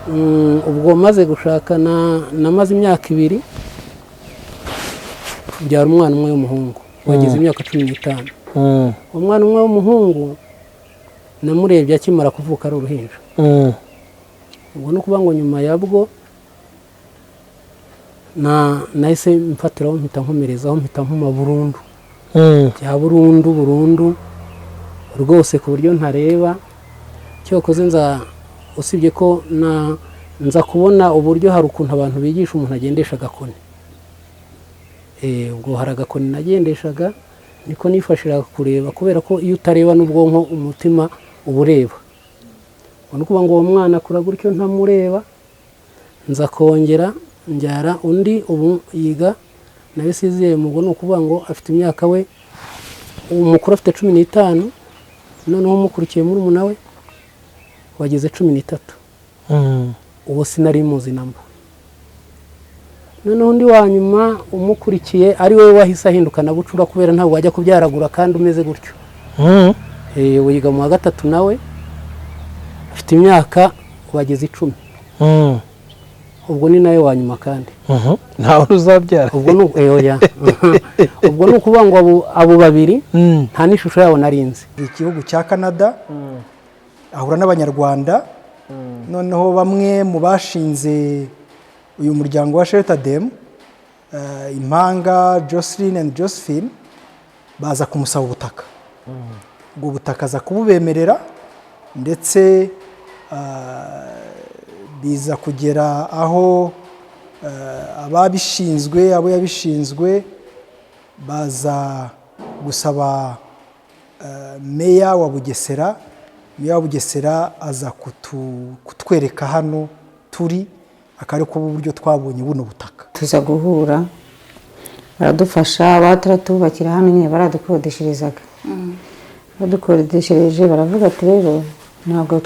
Ubwo maze gushaka namaze imyaka 2 mbyara umwana umwe w'umuhungu wageze imyaka 15. Umwana umwe w'umuhungu namurebye akimara kuvuka ari uruhinja. Ubwo ni ukuvuga ngo nyuma yabwo nahise mfatiraho, mpita nkomerezaho, mpita nkuma burundu, bya burundu burundu rwose, ku buryo ntareba. Cyokoze nza, usibye ko na nza kubona uburyo hari ukuntu abantu bigisha umuntu agendesha agakoni. Ubwo hari agakoni nagendeshaga, niko nifashishije kureba, kubera ko iyo utareba n'ubwonko, umutima uba ureba. Ubwo ni ukuvuga ngo uwo mwana akura gutyo ntamureba. Nza kongera mbyara undi, ubu yiga nawe sixième. Ubwo ni ukuvuga ngo afite imyaka, we umukuru afite 15, noneho umukurikiye murumuna we wageze 13. Uwo sinari muzi namba. Noneho undi wa nyuma umukurikiye, ari we wahise ahinduka na bucura, kubera ntabwo wajya kubyaragura kandi umeze gutyo. Wiga mu wa gatatu, nawe afite imyaka wageze 10. Ubwo ni nawe wa nyuma kandi. Ntawe uzabyara? Ubwo ni oya. Ubwo ni ukuvuga ngo abo babiri nta n'ishusho yabo nari nzi. Igihugu cya Canada, ahura n'Abanyarwanda, noneho bamwe mu bashinze uyu muryango wa Shelter Them, impanga Jocelyn and Josephine, baza kumusaba ubutaka. Ubwo butaka aza kububemerera, ndetse biza kugera aho ababishinzwe, abo yabishinzwe, baza gusaba meya wa Bugesera. Meya wa Bugesera aza kutwereka hano turi, akaba ari ko uburyo twabonye buno butaka. Tuza guhura, baradufasha, bataratubakira hano nyine baradukodesherezaga. Badukodeshereje, baravuga ati: "Rero ntabwo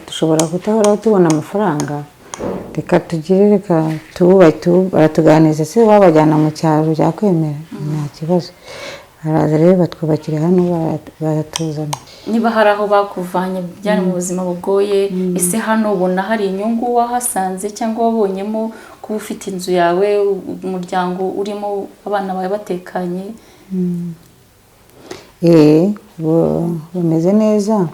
dushobora kudahora tubona amafaranga, reka tugire, reka tububake." Baratuganiriza: "Se babajyana mu cyaro byakwemera?" "Nta kibazo." Baraza rero batwubakira hano, baratuzana. Niba hari aho bakuvanye byari mu buzima bugoye, ese hano ubona hari inyungu wahasanze cyangwa wabonyemo, kuba ufite inzu yawe, umuryango urimo, abana bawe batekanye? Bameze neza,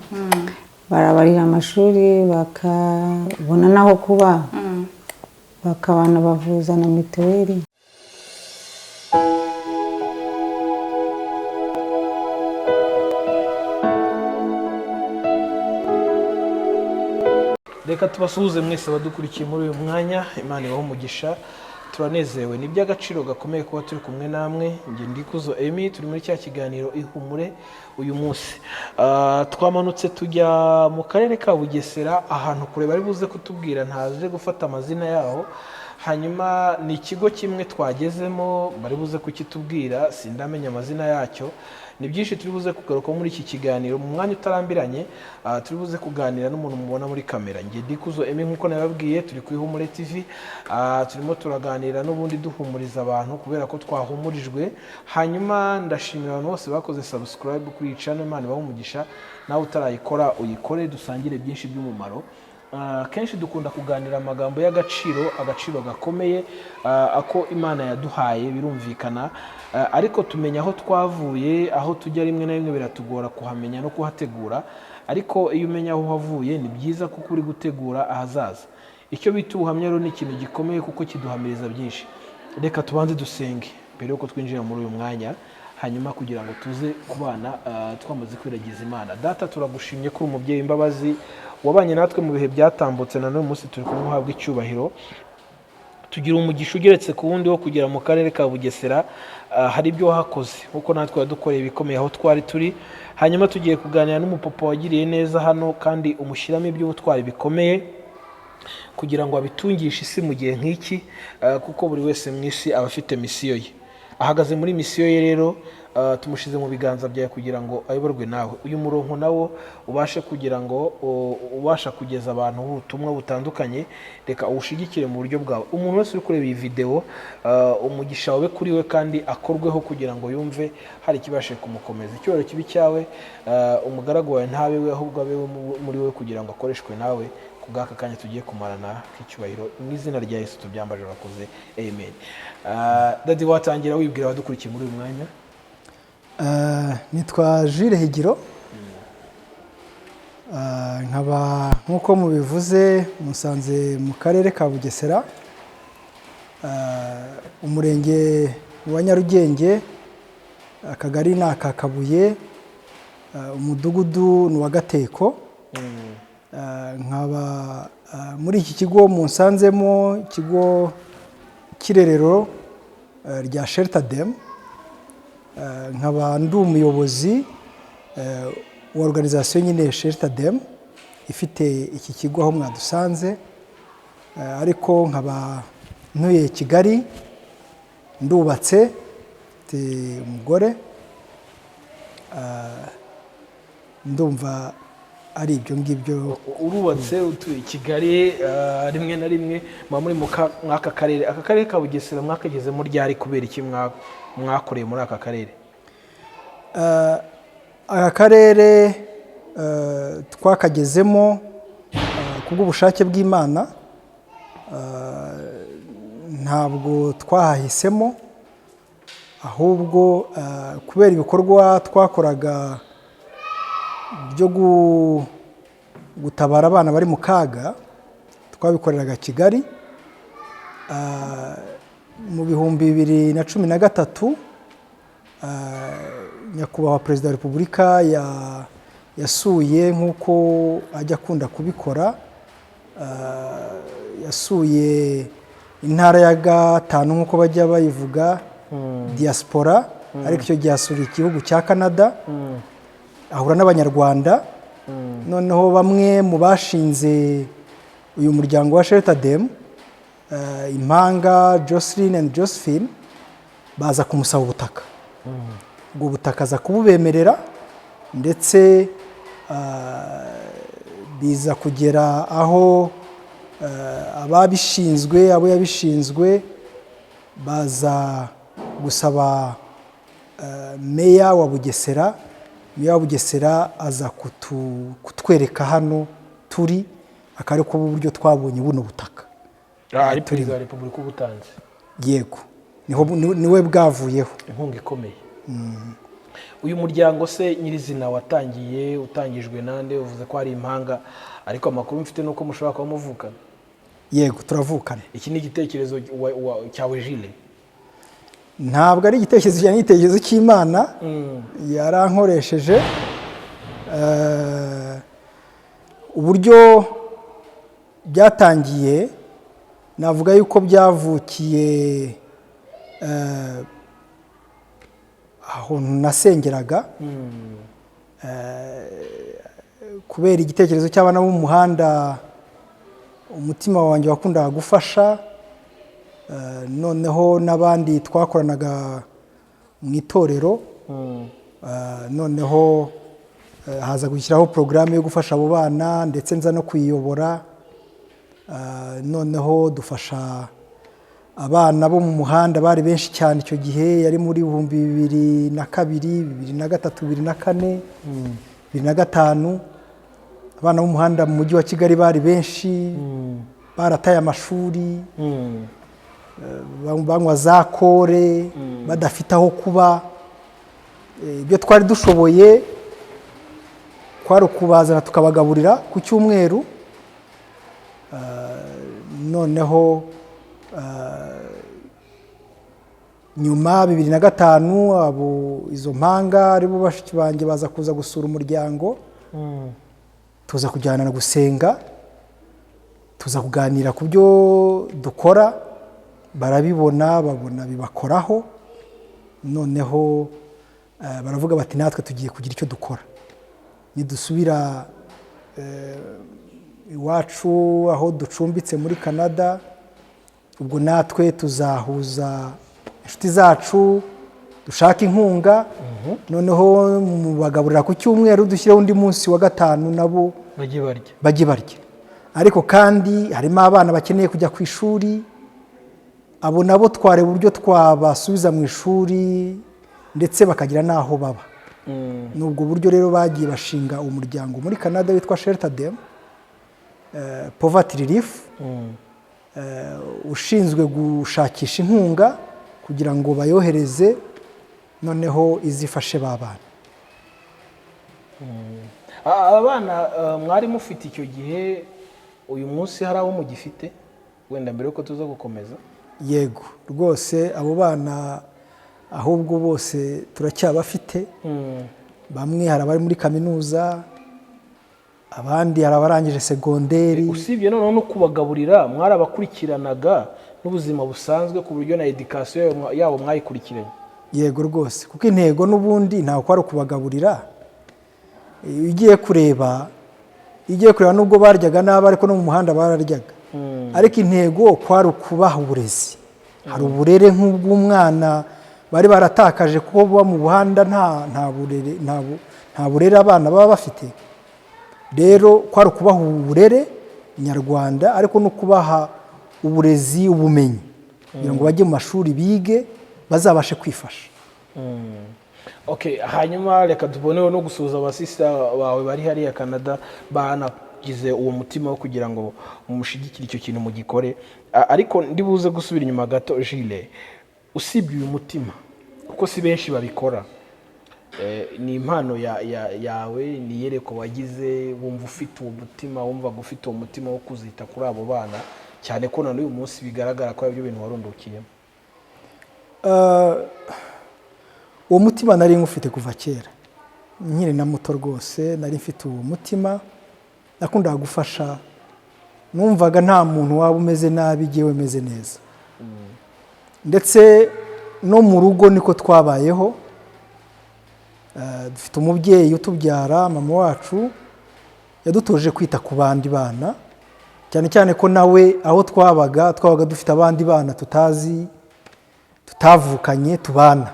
barabarira amashuri, bakabona n'aho kuba, bakabana bavuza na mituweli. Reka tubasuhuze mwese abadukurikiye muri uyu mwanya. Imana ibahe umugisha. Turanezerewe, ni iby'agaciro gakomeye kuba turi kumwe namwe. Njye Ndikuzo Emi, turi muri cya kiganiro Ihumure. Uyu munsi twamanutse tujya mu karere ka Bugesera, ahantu kure bari buze kutubwira, ntaje gufata amazina yaho. Hanyuma ni ikigo kimwe twagezemo, bari buze kukitubwira, sindamenya amazina yacyo. Ni byinshi turi buze kugaruka muri iki kiganiro mu mwanya utarambiranye. Turi buze kuganira n'umuntu mubona muri kamera. Njye Ndikuzo Emi, nk'uko nababwiye, turi ku Ihumure TV. Turimo turaganira n'ubundi duhumuriza abantu kubera ko twahumurijwe. Hanyuma ndashimira abantu bose bakoze subscribe kuri iyi channel, Imana ibahe umugisha. Nawe utarayikora uyikore, dusangire byinshi by'umumaro. Kenshi dukunda kuganira amagambo y'agaciro, agaciro gakomeye ako Imana yaduhaye, birumvikana. Ariko tumenya aho twavuye, aho tujya rimwe na rimwe biratugora kuhamenya no kuhategura. Ariko iyo umenya aho wavuye ni byiza, kuko uri gutegura ahazaza. Icyo bita ubuhamya rero ni ikintu gikomeye, kuko kiduhamiriza byinshi. Reka tubanze dusenge mbere yuko twinjira muri uyu mwanya, hanyuma kugira ngo tuze kubana twamaze kwiragiza Imana. Data, turagushimye ko uri umubyeyi w'imbabazi, wabanye natwe mu bihe byatambutse, na n'uyu munsi turi kumwe, uhabwa icyubahiro. Tugira umugisha ugeretse ku wundi wo kugera mu karere ka Bugesera. Hari ibyo wahakoze, nk'uko natwe wadukoreye ibikomeye aho twari turi. Hanyuma tugiye kuganira n'umupapa wagiriye neza hano, kandi umushyiramo iby'ubutwari bikomeye kugira ngo abitungishe isi mu gihe nk'iki, kuko buri wese mu isi aba afite misiyo ye, ahagaze muri misiyo ye. Rero tumushyize mu biganza byawe kugira ngo ayoborwe nawe, uyu murongo nawo ubashe kugira ngo ubasha kugeza abantu ubutumwa butandukanye. Reka uwushigikire mu buryo bwawe. Umuntu wese uri kureba iyi videwo, umugisha wawe kuri we kandi akorweho kugira ngo yumve hari ikibashe kumukomeza. Icyubahiro kibi cyawe, umugaragu wawe ntabe we, ahubwo abe we muri we, kugira ngo akoreshwe nawe. Ku bw'aka kanya tugiye kumarana k'icyubahiro, mu izina rya Yesu tubyambaje, urakoze, amen. Daddy, watangira wibwira abadukurikiye muri uyu mwanya? Nitwa Jules Higiro. Nkaba nk'uko mubivuze musanze mu karere ka Bugesera, umurenge wa Nyarugenge, akagari ni aka Kabuye, umudugudu ni uwa Gateko. Nkaba muri iki kigo munsanzemo, ikigo cy'irerero rya Shelter Them. Nkaba ndi umuyobozi wa organisation nyine Shelter Them ifite iki kigo aho mwadusanze. Ariko nkaba ntuye Kigali, ndubatse, mfite umugore. Ndumva ari ibyo ngibyo. Urubatse, utuye i Kigali, rimwe na rimwe muba muri mw'aka karere. Aka karere ka Bugesera mwakagezemo ryari? Kubera iki mwakoreye muri aka karere? Aka karere twakagezemo kubw'ubushake bw'Imana. Ntabwo twahahisemo, ahubwo kubera ibikorwa twakoraga byo gutabara abana bari mu kaga, twabikoreraga Kigali. Mu 2013, Nyakubahwa Perezida wa Repubulika yasuye, nk'uko ajya akunda kubikora, yasuye intara ya gatanu nk'uko bajya bayivuga, diaspora, ariko icyo gihe asura igihugu cya Canada, ahura n'Abanyarwanda. Noneho bamwe mu bashinze uyu muryango wa Shelter Them, impanga Jocelyn and Josephine, baza kumusaba ubutaka. Ubwo butaka aza kububemerera, ndetse biza kugera aho ababishinzwe, abo yabishinzwe, baza gusaba meya wa Bugesera. Meya wa Bugesera aza kutwereka hano turi, akaba ari ko uburyo twabonye buno butaka. Ari Perezida wa Repubulika ubutanze? Yego, niho niwe bwavuyeho. Inkunga ikomeye. Uyu muryango se nyirizina watangiye utangijwe nande? Uvuze ko hari impanga, ariko amakuru mfite ni uko mushobora kuba muvukana. Yego, turavukana. Iki ni igitekerezo cyawe, Jules? Ntabwo ari igitekerezo cyanjye, igitekerezo cy'Imana yarankoresheje. Uburyo byatangiye, navuga yuko byavukiye aho nasengeraga. Kubera igitekerezo cy'abana bo mu muhanda, umutima wanjye wakundaga gufasha. Noneho n'abandi twakoranaga mu itorero, noneho haza gushyiraho porogaramu yo gufasha abo bana, ndetse nza no kuyiyobora. Noneho dufasha abana bo mu muhanda, bari benshi cyane icyo gihe, yari muri 2002, 2003, 2004, 2005. Abana bo mu muhanda mu mujyi wa Kigali bari benshi, barataye amashuri, banywa za kore, badafite aho kuba. Ibyo twari dushoboye kwari ukubazana tukabagaburira ku cyumweru. Noneho nyuma 2005, abo izo mpanga aribo bashiki banjye baza kuza gusura umuryango, tuza kujyana gusenga, tuza kuganira ku byo dukora, barabibona, babona bibakoraho. Noneho baravuga bati: "Natwe tugiye kugira icyo dukora nidusubira iwacu aho ducumbitse muri Canada. Ubwo natwe tuzahuza inshuti zacu, dushake inkunga, noneho mubagaburira ku cyumweru, dushyireho undi munsi wa gatanu nabo bajye barya." Bajye barya. Ariko kandi harimo abana bakeneye kujya ku ishuri, abo nabo twareba uburyo twabasubiza mu ishuri, ndetse bakagira n'aho baba. Ni ubwo buryo rero bagiye bashinga umuryango muri Canada witwa Shelter Them. Poverty Relief, ushinzwe gushakisha inkunga kugira ngo bayohereze, noneho izifashe ba bana. Abana mwari mufite icyo gihe, uyu munsi hari abo mugifite wenda, mbere yuko tuza gukomeza? Yego rwose, abo bana ahubwo bose turacyabafite. Bamwe hari abari muri kaminuza, abandi hari abarangije segonderi. Usibye noneho no kubagaburira, mwarabakurikiranaga n'ubuzima busanzwe, ku buryo na éducation yabo mwayikurikiranye? Yego rwose, kuko intego n'ubundi ntabwo kwari ukubagaburira. Iyo ugiye kureba nubwo baryaga nabi, ariko no mu muhanda bararyaga, ariko intego kwari ukubaha uburezi. Hari uburere nk'ubw'umwana bari baratakaje, kuko buba mu buhanda nta burere abana baba bafite. Rero kwari ukubaha uburere nyarwanda, ariko no kubaha uburezi, ubumenyi, kugira ngo bajye mu mashuri bige, bazabashe kwifasha. Okay, hanyuma reka tuboneho no gusuhuza abasista bawe bari hariya Canada, banagize uwo mutima wo kugira ngo mumushyigikire, icyo kintu mugikore. Ariko ndibuze gusubira inyuma gato, Jile. Usibye uyu mutima, kuko si benshi babikora, ni impano yawe, ni iyerekwa wagize, wumva ufite uwo mutima, wumvaga ufite uwo mutima wo kuzita kuri abo bana, cyane ko na n'uyu munsi bigaragara ko aribyo bintu warundukiyemo. Uwo mutima nari ngufite kuva kera, nkiri na muto rwose nari mfite uwo mutima. Nakundaga gufasha, numvaga nta muntu waba umeze nabi igihe umeze neza. Ndetse no mu rugo niko twabayeho. Dufite umubyeyi utubyara, mama wacu, yadutoje kwita ku bandi bana, cyane cyane ko nawe aho twabaga, twabaga dufite abandi bana tutazi, tutavukanye, tubana.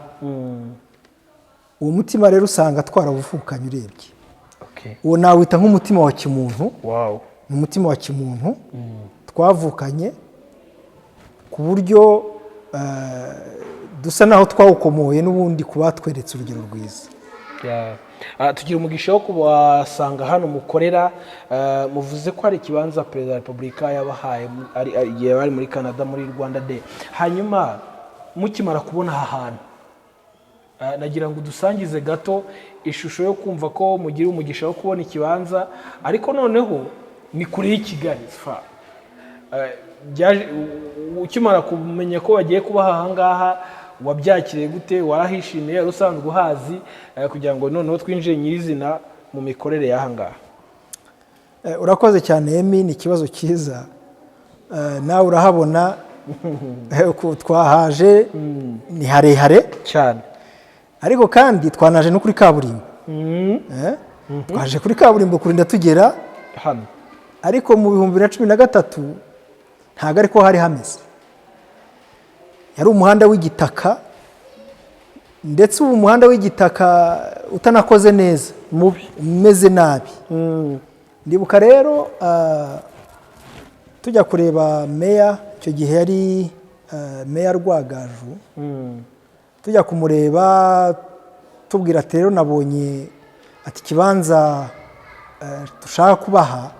Uwo mutima rero usanga twarawuvukanye urebye. Uwo nawita nk'umutima wa kimuntu. Ni umutima wa kimuntu twavukanye, ku buryo dusa naho twawukomoye n'ubundi ku batweretse urugero rwiza. Yeah. Tugira umugisha wo kubasanga hano mukorera. Muvuze ko hari ikibanza Perezida wa Repubulika yabahaye igihe bari muri Canada muri Rwanda Day. Hanyuma mukimara kubona aha hantu, nagira ngo udusangize gato ishusho yo kumva ko mugira umugisha wo kubona ikibanza, ariko noneho ni kure y'i Kigali. Ukimara kumenya ko bagiye kubaha aha ngaha, wabyakiriye gute? Warahishimiye? Wari usanzwe uhazi? Kugira ngo noneho twinjire nyirizina mu mikorere y'aha ngaha. Urakoze cyane Emi, ni ikibazo cyiza. Nawe urahabona, twahaje ni harehare cyane. Ariko kandi twanaje no kuri kaburimbo. Twaje kuri kaburimbo kurinda tugera hano. Ariko mu 2013 ntabwo ariko hari hameze. Yari umuhanda w'igitaka, ndetse ubu umuhanda w'igitaka utanakoze neza, mubi. Umeze nabi. Ndibuka rero tujya kureba meya, icyo gihe yari meya Rwagaju. Tujya kumureba, tubwira ati: "Rero nabonye ati ikibanza dushaka kubaha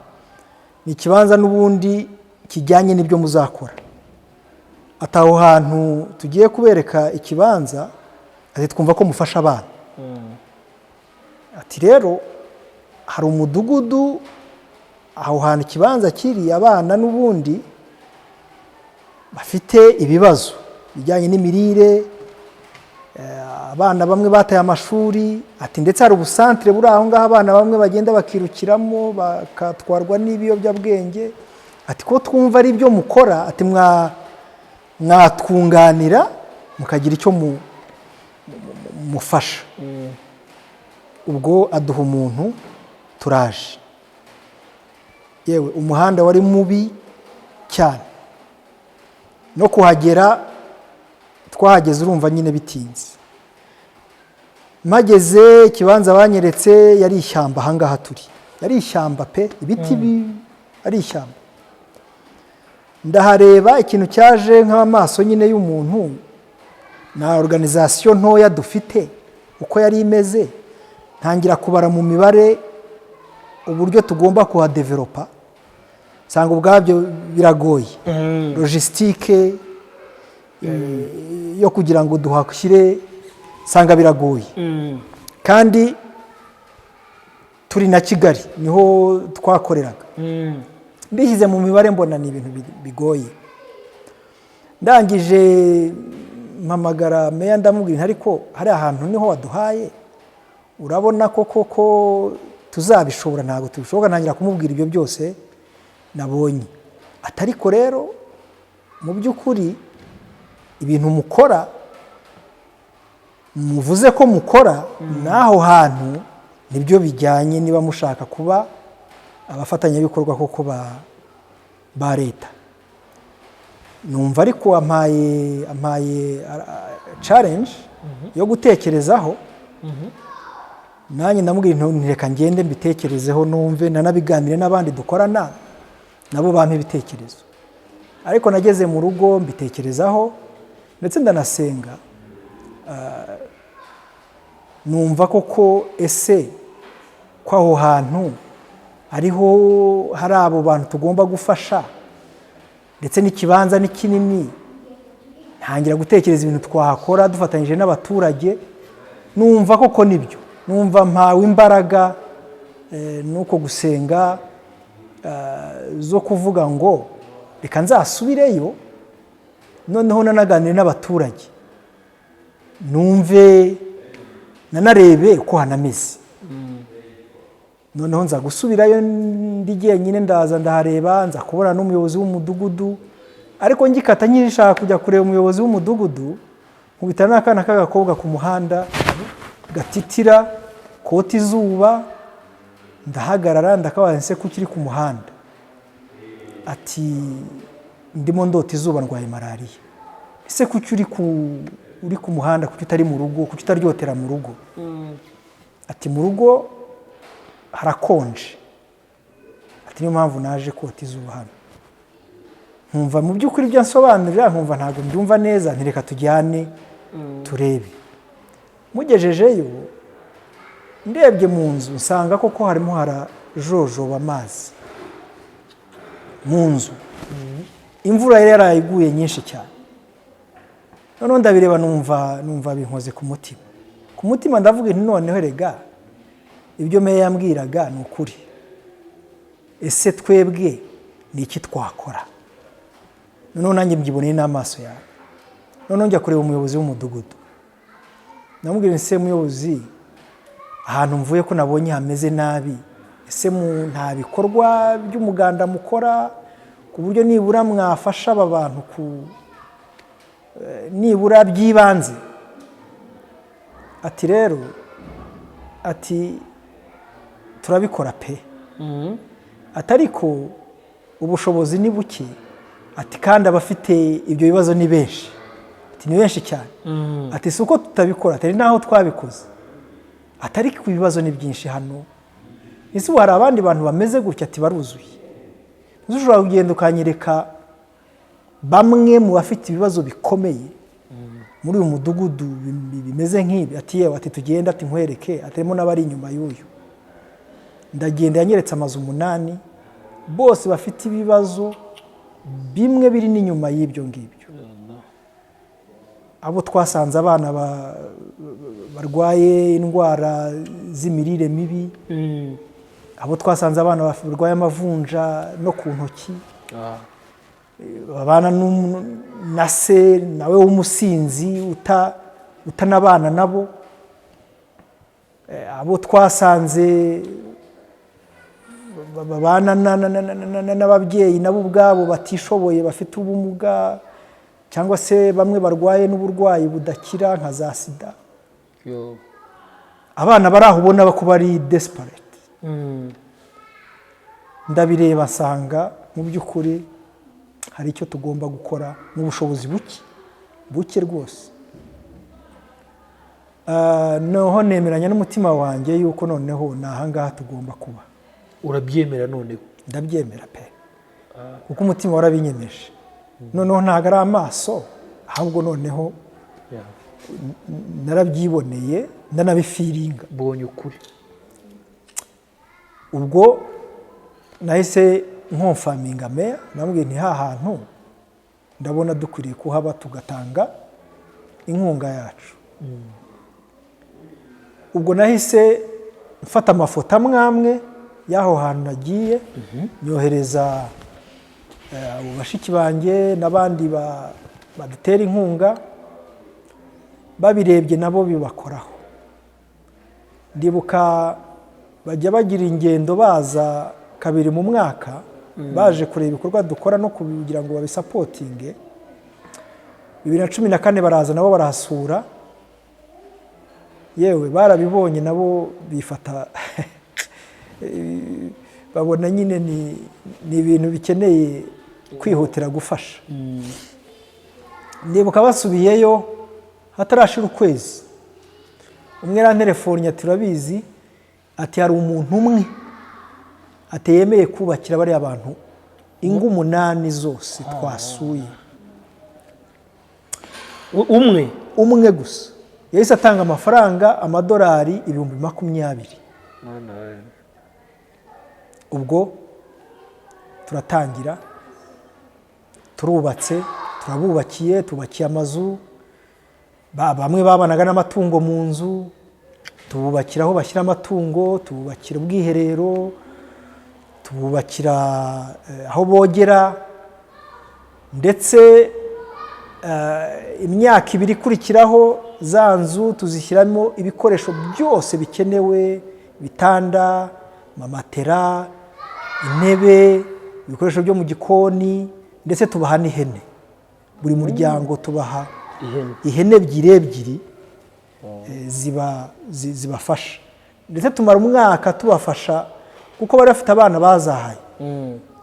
ni ikibanza n'ubundi kijyanye n'ibyo muzakora." Ati: "Aho hantu tugiye kubereka ikibanza," ati, "twumva ko mufasha abana." Ati: "Rero hari umudugudu aho hantu ikibanza kiri, abana n'ubundi bafite ibibazo bijyanye n'imirire, abana bamwe bataye amashuri." Ati: "Ndetse hari ubusantere buri aho ngaho, abana bamwe bagenda bakirukiramo, bakatwarwa n'ibiyobyabwenge." Ati: "Ko twumva ari ibyo mukora," ati, "mwatwunganira mukagira icyo mufasha." Ubwo aduha umuntu, turaje. Yewe, umuhanda wari mubi cyane, no kuhagera twahageze urumva nyine bitinze. Mpageze, ikibanza banyeretse yari ishyamba. Ahangaha turi yari ishyamba pe, ibiti ari ishyamba. Ndahareba, ikintu cyaje nk'amaso nyine y'umuntu na organisation ntoya dufite uko yari imeze, ntangira kubara mu mibare uburyo tugomba kuhadevelopa. Nsanga ubwabyo biragoye, logistique yo kugira ngo duhashyire nsanga biragoye, kandi turi na Kigali niho twakoreraga. Mbishyize mu mibare mbona ni ibintu bigoye. Ndangije mpamagara meya, ndamubwira nti: "Ariko hari ahantu niho waduhaye, urabona ko koko tuzabishobora?" Ntabwo tubishobora. Ntangira kumubwira ibyo byose nabonye. Atariko rero mu by'ukuri ibintu mukora, muvuze ko mukora n'aho hantu nibyo bijyanye, niba mushaka kuba abafatanyabikorwa koko ba leta. Numva ariko ampaye challenge yo gutekerezaho. Nanjye ndamubwira nti: "Reka ngende mbitekerezeho, numve nanabiganire n'abandi dukorana nabo bampa ibitekerezo." Ariko nageze mu rugo mbitekerezaho, ndetse ndanasenga. Numva koko ese ko aho hantu hariho hari abo bantu tugomba gufasha, ndetse n'ikibanza ni kinini. Ntangira gutekereza ibintu twahakora dufatanyije n'abaturage. Numva koko nibyo, numva mpawe imbaraga nuko gusenga zo kuvuga ngo reka nzasubireyo, noneho nanaganire n'abaturage, numve nanarebe uko hanameze. Noneho nza gusubirayo ndi jyenyine, ndaza ndahareba, nza kubona n'umuyobozi w'umudugudu. Ariko ngikata nkishaka kujya kureba umuyobozi w'umudugudu, nkubita n'akana k'agakobwa ku muhanda gatitira kota izuba. Ndahagarara, ndakabaza: "Ese kuki uri ku muhanda?" Ati: "Ndimo ndota izuba, ndwaye malariya." "Ese kuki uri ku muhanda? Kuki utari mu rugo? Kuki utaryotera mu rugo?" Ati: "Mu rugo harakonje." Ati: "Niyo mpamvu naje kota izuba hano." Nkumva mu by'ukuri ibyo nsobanurira nkumva ntabwo mbyumva neza. Ntireka tujyane turebe. Mugejejeyo, ndebye mu nzu nsanga koko harimo harajojoba amazi mu nzu, imvura yari yarayiguye nyinshi cyane. Noneho ndabireba, numva binkoze ku mutima. Ndavuga nti: "Noneho rega ibyo meya yambwiraga ni ukuri. Ese twebwe ni iki twakora?" Noneho nanjye mbyiboneye n'amaso yawe. Noneho njya kureba umuyobozi w'umudugudu, ndamubwira: "Ese muyobozi, ahantu mvuye ko nabonye hameze nabi, ese nta bikorwa by'umuganda mukora ku buryo nibura mwafasha aba bantu ku nibura by'ibanze?" Ati: "Rero," ati, "turabikora pe." Ati: "Ariko ubushobozi ni buke." Ati: "Kandi abafite ibyo bibazo ni benshi." Ati: "Ni benshi cyane." Ati: "Si uko tutabikora, atari n'aho twabikoze." Ati: "Ariko ibibazo ni byinshi hano. Ese ubu hari abandi bantu bameze gutya?" Ati: "Baruzuye. Ese ushobora kugenda ukanyereka bamwe mu bafite ibibazo bikomeye muri uyu mudugudu bimeze nk'ibi?" Ati: "Yewe." Ati: "Tugenda." Ati: "Nkwereke." Ati: "Harimo n'abari inyuma y'uyu." Ndagenda, yanyeretse amazu 8, bose bafite ibibazo bimwe biri n'inyuma y'ibyo ngibyo. Abo twasanze abana barwaye indwara z'imirire mibi, abo twasanze abana barwaye amavunja no ku ntoki, babana na se nawe w'umusinzi utanabana nabo, abo twasanze babana n'ababyeyi nabo ubwabo batishoboye, bafite ubumuga, cyangwa se bamwe barwaye n'uburwayi budakira nka za sida. Abana bari aho ubona ko bari desperate. Ndabireba nsanga mu by'ukuri hari icyo tugomba gukora mu bushobozi buke buke rwose. Noneho nemeranya n'umutima wanjye yuko noneho ni ahangaha tugomba kuba. Urabyemera noneho? Ndabyemera pe, kuko umutima warabinyemeje. Noneho ntabwo ari amaso, ahubwo noneho narabyiboneye, ndanabifiringa. Mbonye ukuri. Ubwo nahise Nconfirminga meya, namubwiye nti: "Ha hantu ndabona dukwiriye kuhaba, tugatanga inkunga yacu." Ubwo nahise mfata amafoto amwe amwe y'aho hantu nagiye, nyohereza abo bashiki banjye n'abandi badutera inkunga. Babirebye nabo bibakoraho. Ndibuka bajya bagira ingendo, baza kabiri mu mwaka, baje kureba ibikorwa dukora no kugira ngo babisupportinge. 2014 baraza nabo barahasura. Yewe, barabibonye nabo, bifata babona nyine ni ibintu bikeneye kwihutira gufasha. Ndibuka basubiyeyo hatarashira ukwezi, umwe yarantelefonnye ati: "Urabizi?" ati: "Hari umuntu umwe," ati, "yemeye kubakira bariya bantu ingo 8 zose twasuye." Umwe? Umwe gusa. Yahise atanga amafaranga amadolari 20,000. Ubwo turatangira, turubatse, turabubakiye, tubakiye amazu. Bamwe babanaga n'amatungo mu nzu, tububakira aho bashyira amatungo, tububakira ubwiherero, tububakira aho bogera. Ndetse imyaka 2 ikurikiraho, za nzu tuzishyiramo ibikoresho byose bikenewe: ibitanda, amamatera, intebe, ibikoresho byo mu gikoni, ndetse tubaha n'ihene. Buri muryango tubaha ihene. Ihene ebyiri ebyiri, zibafasha. Ndetse tumara umwaka tubafasha, kuko bari bafite abana bazahaye,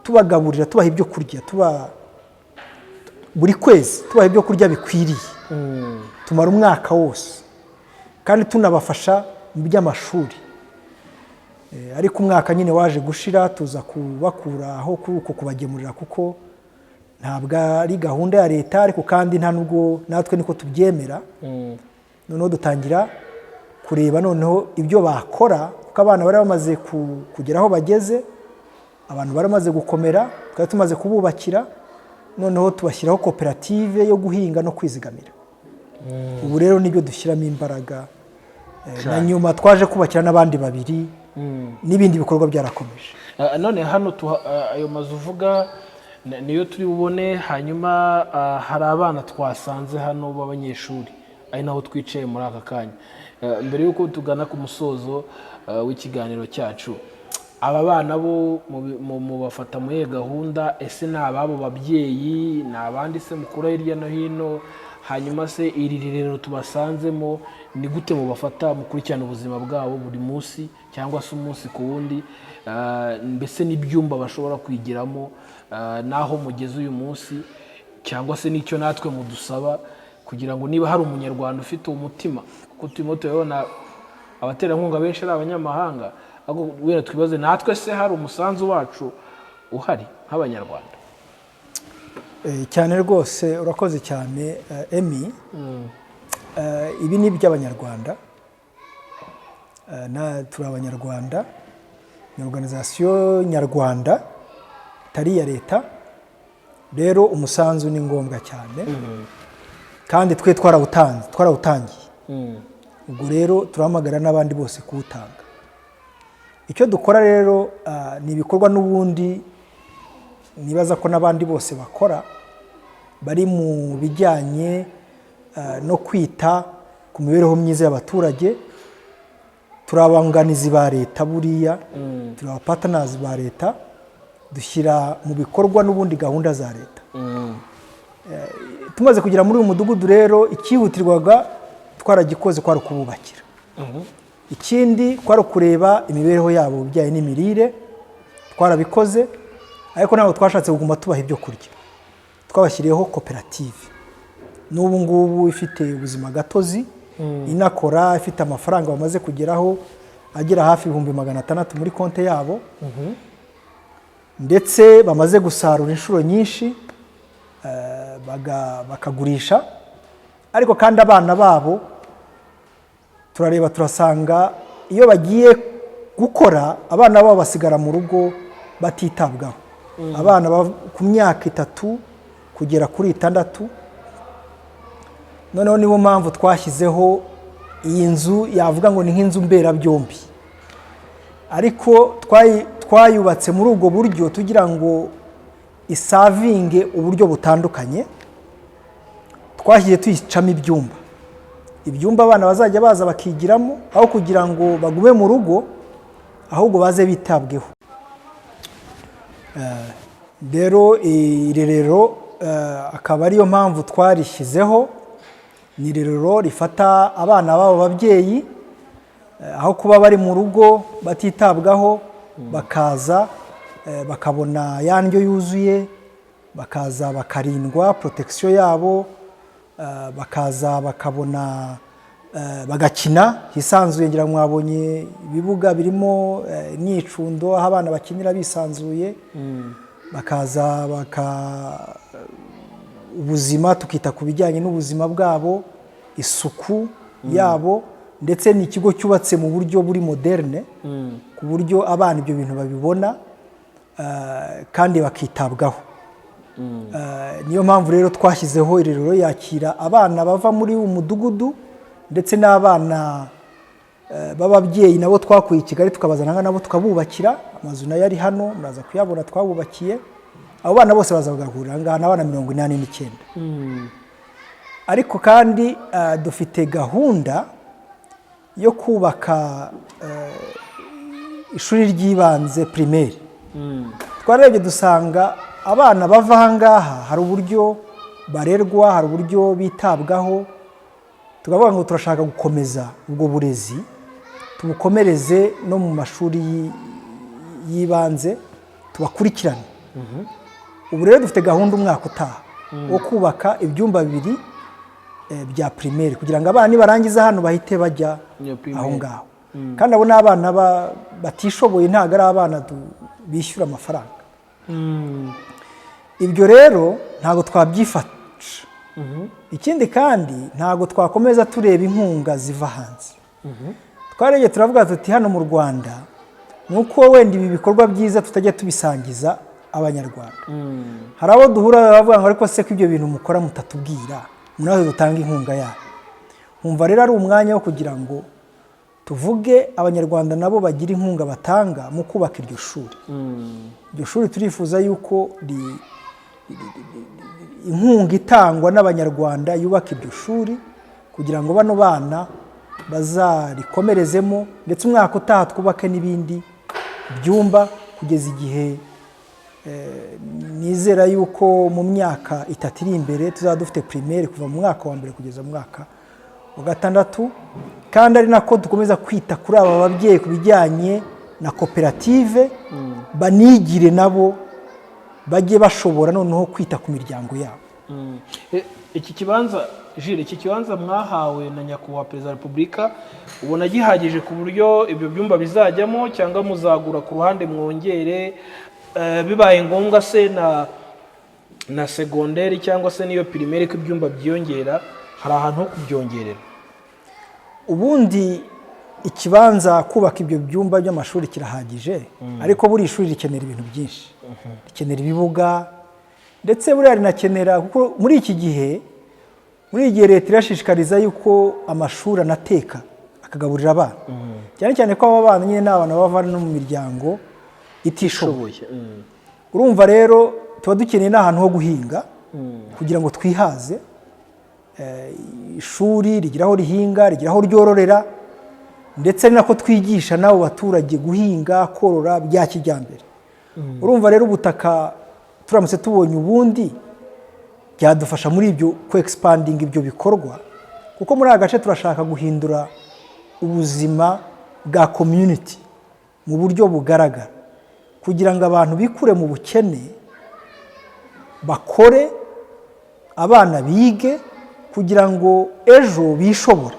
tubagaburira, tubaha ibyo kurya, tuba buri kwezi tubaha ibyo kurya bikwiriye. Tumara umwaka wose kandi tunabafasha mu by'amashuri. Ariko umwaka nyine waje gushira, tuza kubakura aho kuri uko kubagemurira, kuko ntabwo ari gahunda ya leta, ariko kandi nta nubwo natwe niko tubyemera. Noneho dutangira kureba noneho ibyo bakora, kuko abana bari bamaze kugera aho bageze, abantu bari bamaze gukomera, twari tumaze kububakira. Noneho tubashyiraho koperative yo guhinga no kwizigamira. Ubu rero nibyo dushyiramo imbaraga. Na nyuma twaje kubakira n'abandi babiri, n'ibindi bikorwa byarakomeje. None hano ayo mazu uvuga niyo turi bubone. Hanyuma hari abana twasanze hano b'abanyeshuri, ari naho twicaye muri aka kanya. Mbere y'uko tugana ku musozo w'ikiganiro cyacu, aba bana bo mubafata muri iyo gahunda, ese ni ababo babyeyi, ni abandi se mukura hirya no hino? Hanyuma se iri rerero tubasanzemo, ni gute mubafata, mukurikirana ubuzima bwabo buri munsi cyangwa se umunsi ku wundi? Mbese n'ibyumba bashobora kwigiramo, n'aho mugeze uyu munsi, cyangwa se n'icyo natwe mudusaba, kugira ngo niba hari Umunyarwanda ufite uwo mutima, kuko turimo turabona abaterankunga benshi ari abanyamahanga, ahubwo wenda twibaze natwe se hari umusanzu wacu uhari nk'Abanyarwanda? Cyane rwose, urakoze cyane, Emi. Ibi ni iby'Abanyarwanda. Na turi Abanyarwanda, ni organization nyarwanda itari iya leta. Rero umusanzu ni ngombwa cyane, kandi twe twarawutanze, twarawutangiye. Ubwo rero turahamagara n'abandi bose kuwutanga. Icyo dukora rero ni ibikorwa n'ubundi nibaza ko n'abandi bose bakora, bari mu bijyanye no kwita ku mibereho myiza y'abaturage. Turi abunganizi ba leta, buriya turi abapartners ba leta, dushyira mu bikorwa n'ubundi gahunda za leta. Tumaze kugera muri uyu mudugudu rero, icyihutirwaga twaragikoze, kwari ukububakira. Ikindi kwari ukureba imibereho yabo mu bijyanye n'imirire, twarabikoze. Ariko ntabwo twashatse kuguma tubaha ibyo kurya, twabashyiriyeho koperative n'ubu ngubu ifite ubuzima gatozi, inakora, ifite amafaranga bamaze kugeraho agera hafi 600,000 muri konti yabo, ndetse bamaze gusarura inshuro nyinshi, bakagurisha. Ariko kandi abana babo turareba, turasanga iyo bagiye gukora, abana babo basigara mu rugo batitabwaho. Abana ku myaka 3 kugera kuri 6. Noneho niyo mpamvu twashyizeho iyi nzu, yavuga ngo ni nk'inzu mberabyombi, ariko twayubatse muri ubwo buryo tugira ngo iservinge uburyo butandukanye. Twashyize tuyicamo ibyumba abana bazajya baza bakigiramo, aho kugira ngo bagume mu rugo, ahubwo baze bitabweho. Rero irerero akaba ariyo mpamvu twarishyizeho. Ni irerero rifata abana b'abo babyeyi, aho kuba bari mu rugo batitabwaho, bakaza bakabona ya ndyo yuzuye, bakaza bakarindwa protection yabo, bakaza bakabona bagakina hisanzuye. Ngira ngo mwabonye ibibuga birimo imyicundo, aho abana bakinira bisanzuye. Bakaza baka ubuzima, tukita ku bijyanye n'ubuzima bwabo, isuku yabo, ndetse ni ikigo cyubatse mu buryo buri moderne, ku buryo abana ibyo bintu babibona kandi bakitabwaho. Niyo mpamvu rero twashyizeho irerero yakira abana bava muri uyu mudugudu, ndetse n'abana b'ababyeyi nabo twakuye i Kigali, tukabazana aha, nabo tukabubakira amazu, nayo ari hano, muraza kuyabona, twabubakiye. Abo bana bose baza bagahurira aha ngaha, ni abana 89. Ariko kandi dufite gahunda yo kubaka ishuri ry'ibanze, primaire. Twarebye dusanga abana bava aha ngaha hari uburyo barerwa, hari uburyo bitabwaho, tukavuga ngo turashaka gukomeza ubwo burezi, tubukomereze no mu mashuri y'ibanze, tubakurikirane. Ubu rero dufite gahunda umwaka utaha wo kubaka ibyumba bibiri bya primaire, kugira ngo abana nibarangiza hano bahite bajya Iyo primaire. aho ngaho. Kandi abo ni abana batishoboye, ntabwo ari abana bishyura amafaranga. Ibyo rero ntabwo twabyifasha. Ikindi kandi, ntabwo twakomeza tureba inkunga ziva hanze. Twarebye turavuga tuti hano mu Rwanda ni uko wenda ibi bikorwa byiza tutajya tubisangiza Abanyarwanda. Hari abo duhura bavuga ngo ariko se ko ibyo bintu mukora mutatubwira, natwe dutanga inkunga yayo? Nkumva rero ari umwanya wo kugira ngo tuvuge, Abanyarwanda nabo bagira inkunga batanga mu kubaka iryo shuri. Iryo shuri turifuza yuko inkunga itangwa n'Abanyarwanda yubaka iryo shuri, kugira ngo bano bana bazarikomerezemo, ndetse umwaka utaha twubake n'ibindi byumba, kugeza igihe nizera yuko mu myaka 3 iri imbere tuzaba dufite primaire kuva mu mwaka wa mbere kugeza mu mwaka wa gatandatu. Kandi ari nako dukomeza kwita kuri aba babyeyi ku bijyanye na koperative, banigire nabo bajye bashobora noneho kwita ku miryango yabo. Iki kibanza, Jules, iki kibanza mwahawe na Nyakubahwa Perezida wa Repubulika, ubona gihagije ku buryo ibyo byumba bizajyamo, cyangwa muzagura ku ruhande mwongere? Bibaye ngombwa se na segonderi cyangwa se n'iyo primaire, ko ibyumba byiyongera, hari ahantu ho kubyongerera? Ubundi ikibanza kubaka ibyo byumba by'amashuri kirahagije, ariko buri shuri rikenera ibintu byinshi, rikenera ibibuga, ndetse buriya rinakenera, kuko muri iki gihe leta irashishikariza yuko amashuri anateka akagaburira abana, cyane cyane ko aba bana nyine ni abana bava no mu miryango itishoboye. Ishoboye. Urumva rero tuba dukeneye n'ahantu ho guhinga kugira ngo twihaze. Ishuri rigira aho rihinga, rigira aho ryororera, ndetse ari nako twigisha n'abo baturage guhinga, korora bya kijyambere. Urumva rero ubutaka turamutse tubonye ubundi byadufasha muri ibyo, ku expandinga ibyo bikorwa, kuko muri aka gace turashaka guhindura ubuzima bwa community mu buryo bugaragara, kugira ngo abantu bikure mu bukene, bakore, abana bige, kugira ngo ejo bishobore,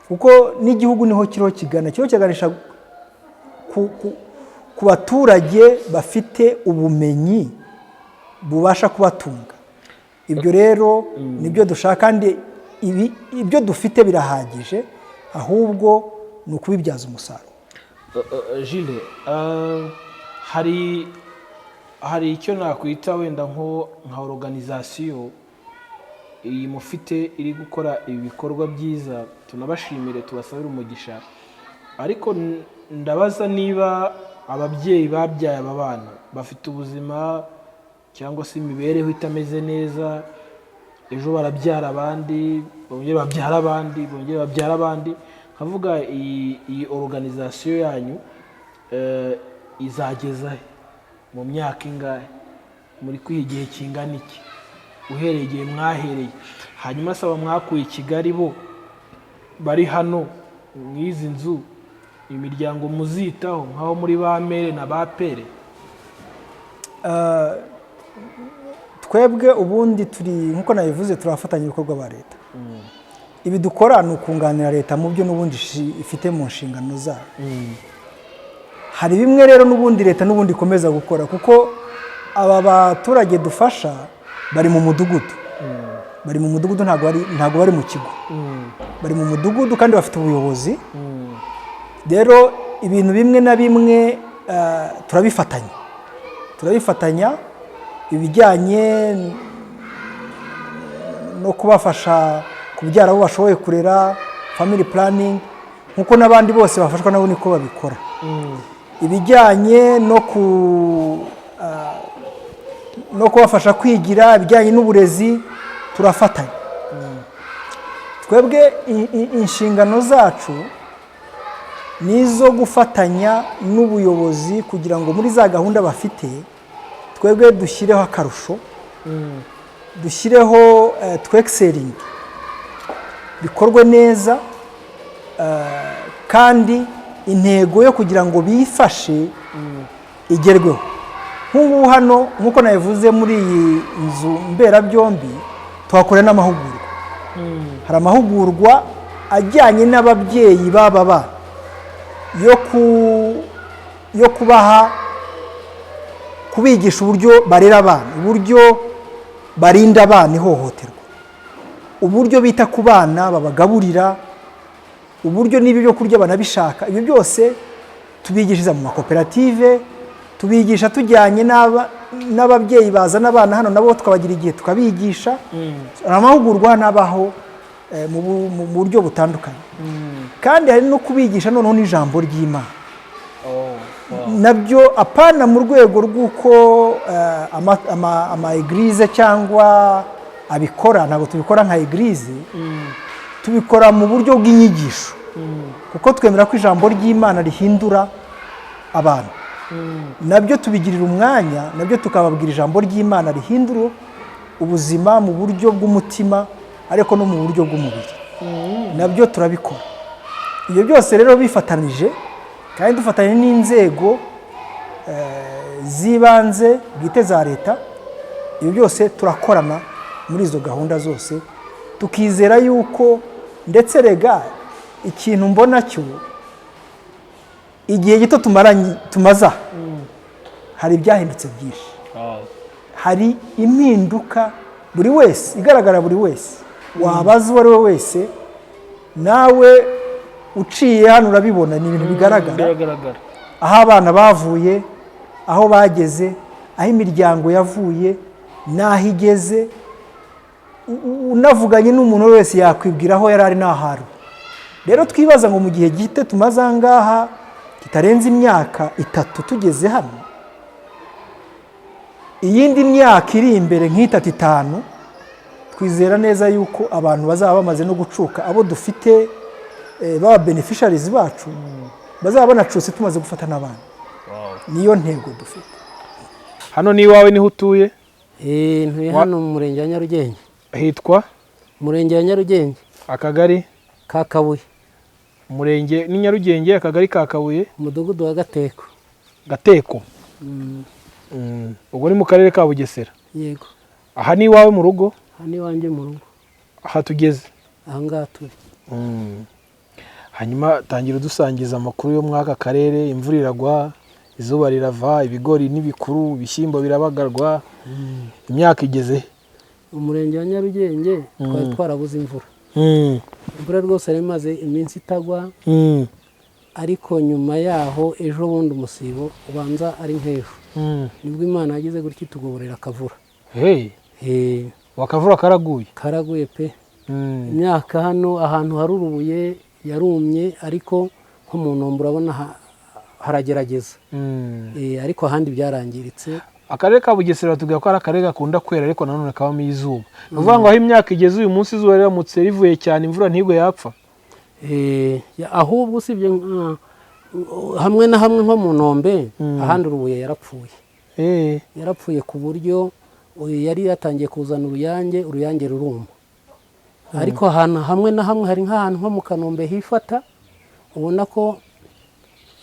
kuko n'igihugu niho kiriho kigana, kiriho kiganisha ku baturage bafite ubumenyi bubasha kubatunga. Ibyo rero nibyo dushaka, kandi ibyo dufite birahagije, ahubwo ni ukubibyaza umusaruro. Jules, hari Hari icyo nakwita wenda nko nka organization iyi mufite iri gukora ibi bikorwa byiza, tunabashimire, tubasabire umugisha. Ariko ndabaza niba ababyeyi babyaye aba bana bafite ubuzima cyangwa se imibereho itameze neza, ejo barabyara abandi, bongere babyara abandi, bongere babyara abandi. Nkavuga iyi organization yanyu izageza he? Mu myaka ingahe? Muri kwiha igihe kingana iki uhereye igihe mwahereye? Hanyuma saba mwakuye i Kigali, bo bari hano mu izi nzu, imiryango muzitaho nk'aho muri ba mère na ba père? Twebwe ubundi turi, nk'uko nabivuze, turi abafatanyabikorwa ba leta. Ibi dukora ni ukunganira leta mu byo n'ubundi ifite mu nshingano zayo. Hari bimwe rero n'ubundi leta n'ubundi ikomeza gukora, kuko aba baturage dufasha bari mu mudugudu, bari mu mudugudu, ntabwo bari mu kigo, bari mu mudugudu kandi bafite ubuyobozi. Rero ibintu bimwe na bimwe turabifatanya, ibijyanye no kubafasha kubyara abo bashoboye kurera, family planning, nk'uko n'abandi bose bafashwa nabo niko babikora, ibijyanye no kubafasha kwigira, ibijyanye n'uburezi, turafatanya. Twebwe inshingano zacu ni izo gufatanya n'ubuyobozi kugira ngo muri za gahunda bafite twebwe dushyireho akarusho, dushyireho twexcellinge, bikorwe neza, kandi intego yo kugira ngo bifashe igerweho. Nk'ubu hano, nk'uko nabivuze, muri iyi nzu mberabyombi tuhakorera n'amahugurwa. Hari amahugurwa ajyanye n'ababyeyi b'aba bana yo kubaha, kubigisha uburyo barera abana, uburyo barinda abana ihohoterwa, uburyo bita ku bana, babagaburira, uburyo n'ibyo byo kurya banabishaka. Ibyo byose tubigishiriza mu makoperative, tubigisha tujyanye n'ababyeyi bazana abana hano, nabo tukabagira igihe tukabigisha. Hari amahugurwa n'abaho mu buryo butandukanye, kandi hari no kubigisha noneho n'ijambo ry'Imana nabyo, apana mu rwego rw'uko ama église cyangwa abikora, ntabwo tubikora nka église, tubikora mu buryo bw'inyigisho, kuko twemera ko ijambo ry'Imana rihindura abantu. Nabyo tubigirira umwanya, nabyo tukababwira ijambo ry'Imana rihindura ubuzima mu buryo bw'umutima ariko no mu buryo bw'umubiri, nabyo turabikora. Ibyo byose rero bifatanije kandi dufatanya n'inzego z'ibanze bwite za leta, ibyo byose turakorana muri izo gahunda zose, tukizera yuko ndetse rega ikintu mbona cyo, igihe gito tumaranye, tumaze aha, hari ibyahindutse byinshi, hari impinduka buri wese igaragara, buri wese wabaza, uwo ari we wese, nawe uciye hano urabibona, ni ibintu bigaragara Biragaragara. aho abana bavuye, aho bageze, aho imiryango yavuye n'aho igeze. Unavuganye n'umuntu wese yakwibwira aho yari ari n'aho ari. Rero twibaza ngo mu gihe gito tumaze aha ngaha kitarenze imyaka 3 tugeze hano, iyindi myaka iri imbere nk'itatu, itanu, twizera neza yuko abantu bazaba bamaze no gucuka, abo dufite baba beneficiaries bacu bazaba banacutse, tumaze gufata n'abandi. Niyo ntego dufite. Hano ni iwawe, niho utuye? Ntuye hano mu murenge wa Nyarugenge. Hitwa? Umurenge wa Nyarugenge. Akagari? Ka Kabuye. Umurenge ni Nyarugenge, akagari ka Kabuye. Umudugudu wa Gateko. Gateko. Ubwo ni mu karere ka Bugesera? Yego. Aha ni iwawe mu rugo? Hano iwanjye mu rugo. Aha tugeze? Aha ngaha turi. Hanyuma tangira udusangiza amakuru yo muri aka karere. Imvura iragwa, izuba rirava, ibigori n'ibikuru, ibishyimbo birabagarwa, imyaka igeze he? Umurenge wa Nyarugenge twari twarabuze imvura. Imvura rwose yari imaze iminsi itagwa, ariko nyuma yaho ejo bundi umusibo ubanza ari nk'ejo. Nibwo Imana yagize gutya itugoborera akavura. Hey, wakavura karaguye? Karaguye pe. Imyaka hano ahantu hari urubuye yarumye, ariko nko mu Ntombo urabona haragerageza. Ariko ahandi byarangiritse. Akarere ka Bugesera batubwira ko ari akarere gakunda kwera, ariko nanone kabamo izuba. Ni ukuvuga ngo aho imyaka igeze uyu munsi, izuba riramutse rivuye cyane, imvura ntigwe, yapfa? Ahubwo usibye hamwe na hamwe nko mu Ntombe, ahandi urubuye yarapfuye. Yarapfuye ku buryo uyu yari yatangiye kuzana uruyange, uruyange ruruma. Ariko ahantu hamwe na hamwe, hari nk'ahantu nko mu Kanombe hifata, ubona ko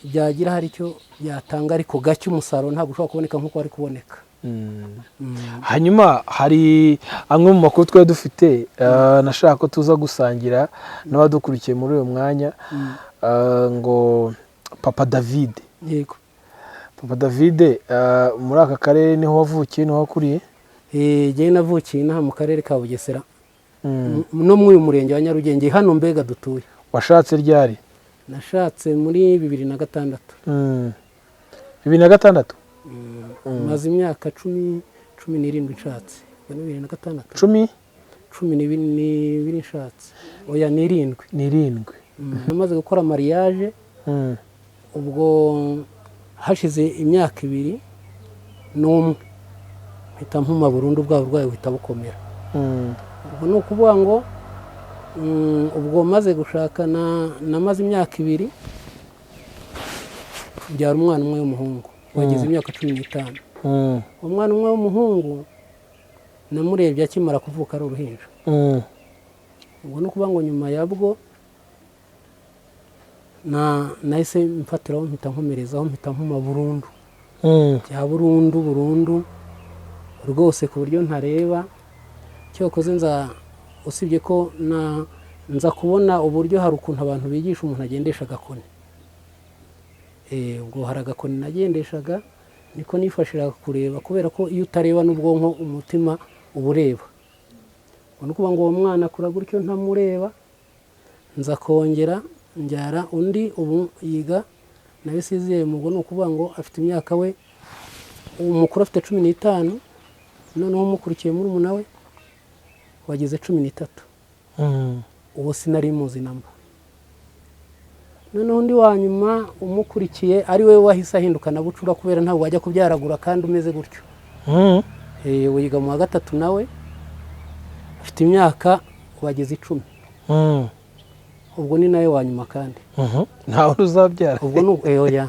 byagira hari icyo byatanga, ariko gake, umusaruro ntabwo ushobora kuboneka nk'uko wari kuboneka. Hanyuma hari amwe mu makuru twari dufite, nashaka ko tuza gusangira n'abadukurikiye muri uyu mwanya, ngo Papa David. Yego. Papa David, muri aka karere niho wavukiye, niho wakuriye? Njyewe navukiye inaha mu karere ka Bugesera, no muri uyu murenge wa Nyarugenge, hano mbega dutuye. Washatse ryari? Nashatse muri 2006. 2006? Maze imyaka 17 nshatse. Ubwo ni 2006. Cumi? 12 nshatse, oya, n'irindwi. N'irindwi. Namaze gukora mariage, ubwo hashize imyaka 2 n'umwe mpita mpuma burundu, bwa burwayi buhita bukomera. Ubwo ni ukuvuga ngo ubwo maze gushaka namaze imyaka 2 mbyara umwana umwe w'umuhungu wageze imyaka 15. Umwana umwe w'umuhungu namurebye akimara kuvuka ari uruhinja. Ubwo ni ukuvuga ngo nyuma yabwo nahise mfatiraho, mpita nkomerezaho, mpita mpuma burundu, bya burundu burundu rwose, ku buryo ntareba. Cyokoze nza, usibye ko na nza kubona uburyo hari ukuntu abantu bigisha umuntu agendesha agakoni. Ubwo hari agakoni nagendeshaga, niko nifashiraga kureba, kubera ko iyo utareba n'ubwonko, umutima uba ureba. Ubwo ni ukuvuga ngo uwo mwana akura gutyo ntamureba. Nza kongera mbyara undi, ubu yiga nawe sixième. Ubwo ni ukuvuga ngo afite imyaka, we umukuru afite 15, noneho umukurikiye murumuna we wageze 13. Uwo sinari muzi namba. Noneho undi wa nyuma umukurikiye, ari we wahise ahinduka na bucura, kubera ntabwo wajya kubyaragura kandi umeze gutyo. Wiga mu wa gatatu, nawe afite imyaka wageze 10. Ubwo ni nawe wa nyuma kandi. Ntawe uzabyara? Ubwo ni oya.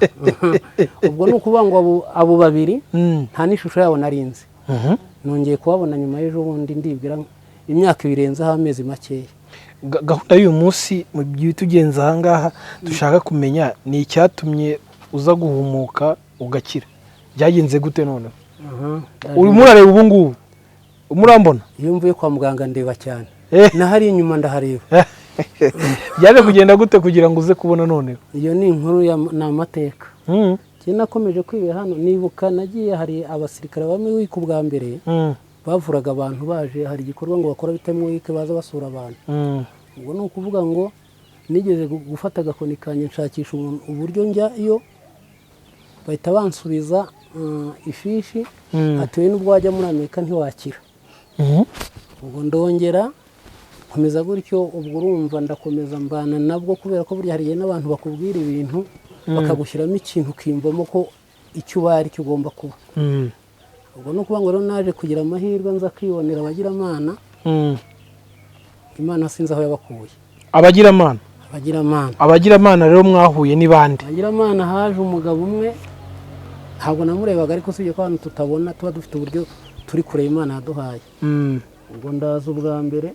Ubwo ni ukuvuga ngo abo babiri nta n'ishusho yabo narinzi. Nongeye kubabona nyuma y'ejo bundi, ndibwira imyaka ibirenzeho amezi makeya. Gahunda y'uyu munsi, mu bitugenza aha ngaha, dushaka kumenya ni icyatumye uza guhumuka ugakira. Byagenze gute noneho? Urimo urareba ubu ngubu, urimo urambona? Iyo mvuye kwa muganga ndeba cyane. Nahari inyuma ndahareba. Byaje kugenda gute kugira ngo uze kubona noneho? Iyo ni inkuru ni amateka. Njye nakomeje kwibera hano, nibuka nagiye, hari abasirikare bamwe wika ubwa mbere bavuraga abantu baje, hari igikorwa ngo bakora bita wike, baza basura abantu. Ubwo ni ukuvuga ngo nigeze gufata agakoni kanjye, nshakisha uburyo njyayo, bahita bansubiza ifishi, ati: "We n'ubwo wajya muri Amerika ntiwakira." Ubwo ndongera nkomeza gutyo. Ubwo urumva ndakomeza mbana nabwo, kubera ko burya hari igihe n'abantu bakubwira ibintu bakagushyiramo ikintu, ukiyumvamo ko icyo ubaye ari cyo ugomba kuba. Ubwo ni ukuvuga ngo rero naje kugira amahirwe, nza kwibonera abagiramana. Imana sinzi aho yabakuye. Abagiramana? Abagiramana. Abagiramana rero mwahuye ni bande? Abagiramana, haje umugabo umwe, ntabwo namurebaga, ariko usibye ko abantu tutabona tuba dufite uburyo turi kureba Imana yaduhaye. Ubwo ndaza ubwa mbere,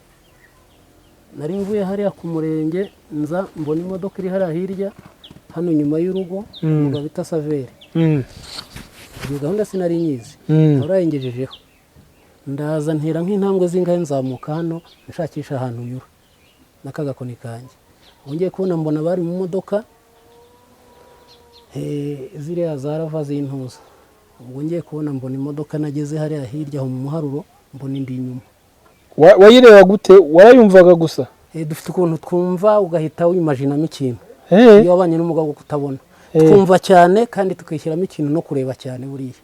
nari mvuye hariya ku murenge, nza mbona imodoka iri hariya hirya hano nyuma y'urugo, umugabo bita Saveri. Iyo gahunda sinari nyizi, urayengejejeho. Ndaza ntera nk'intambwe zingahe, nzamuka hano nshakisha ahantu nyura n'akagakoni kanjye. Ubu ngiye kubona mbona bari mu modoka, ziriya za rava z'intuza. Ubwo ngiye kubona mbona imodoka, nageze hariya hirya aho mu muharuro, mbona indi inyuma. Wayireba gute? Warayumvaga gusa? Dufite ukuntu twumva ugahita wimajinamo ikintu. Iyo wabanye n'umugabo wo kutabona, twumva cyane kandi tukishyiramo ikintu no kureba cyane buriya.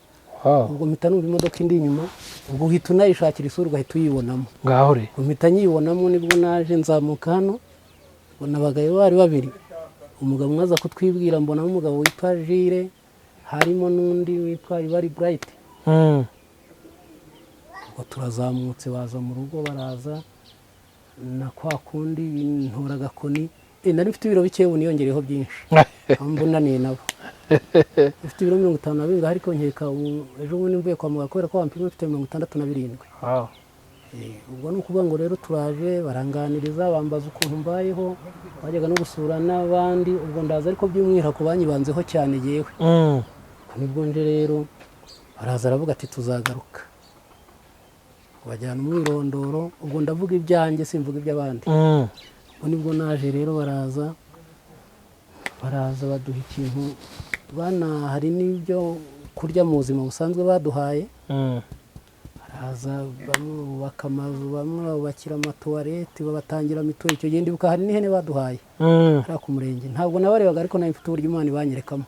Ubwo mpita numva imodoka indi inyuma, ubwo uhita unayishakira isura ugahita uyibonamo. Ngaho re. Ubwo mpita nyibonamo, nibwo naje nzamuka hano, mbona abagabo bari babiri, umugabo umwe aza kutwibwira, mbonamo umugabo witwa Jire, harimo n'undi witwa Ibari Burayiti. Ubwo turazamutse, baza mu rugo, baraza na kwa kundi ntora agakoni. Nari mfite ibiro bike, ubu niyongereyeho byinshi, aho mbonaniye nabo mfite ibiro 57, ariko nkeka ubu ejo bundi mvuye kwa muganga kubera ko bampimye mfite 67. Ubwo ni ukuvuga ngo rero turaje, baranganiriza, bambaza ukuntu mbayeho, bajyaga no gusura n'abandi, ubwo ndaza ariko by'umwihariko banyibanzeho cyane yewe. Nibwo nje rero, baraza, aravuga ati tuzagaruka, bajyana umwirondoro, ubwo ndavuga ibyanjye simvuga iby'abandi. Ubwo nibwo naje rero, baraza baduha ikintu bana, hari n'ibyo kurya mu buzima busanzwe baduhaye. Baraza bamwe bubaka amazu, bamwe babubakira amatuwarete, babatangira mituweli. Icyo gihe ndibuka hari n'ihene baduhaye hariya ku murenge. Ntabwo nabarebaga, ariko nari mfite uburyo Imana ibanyerekamo.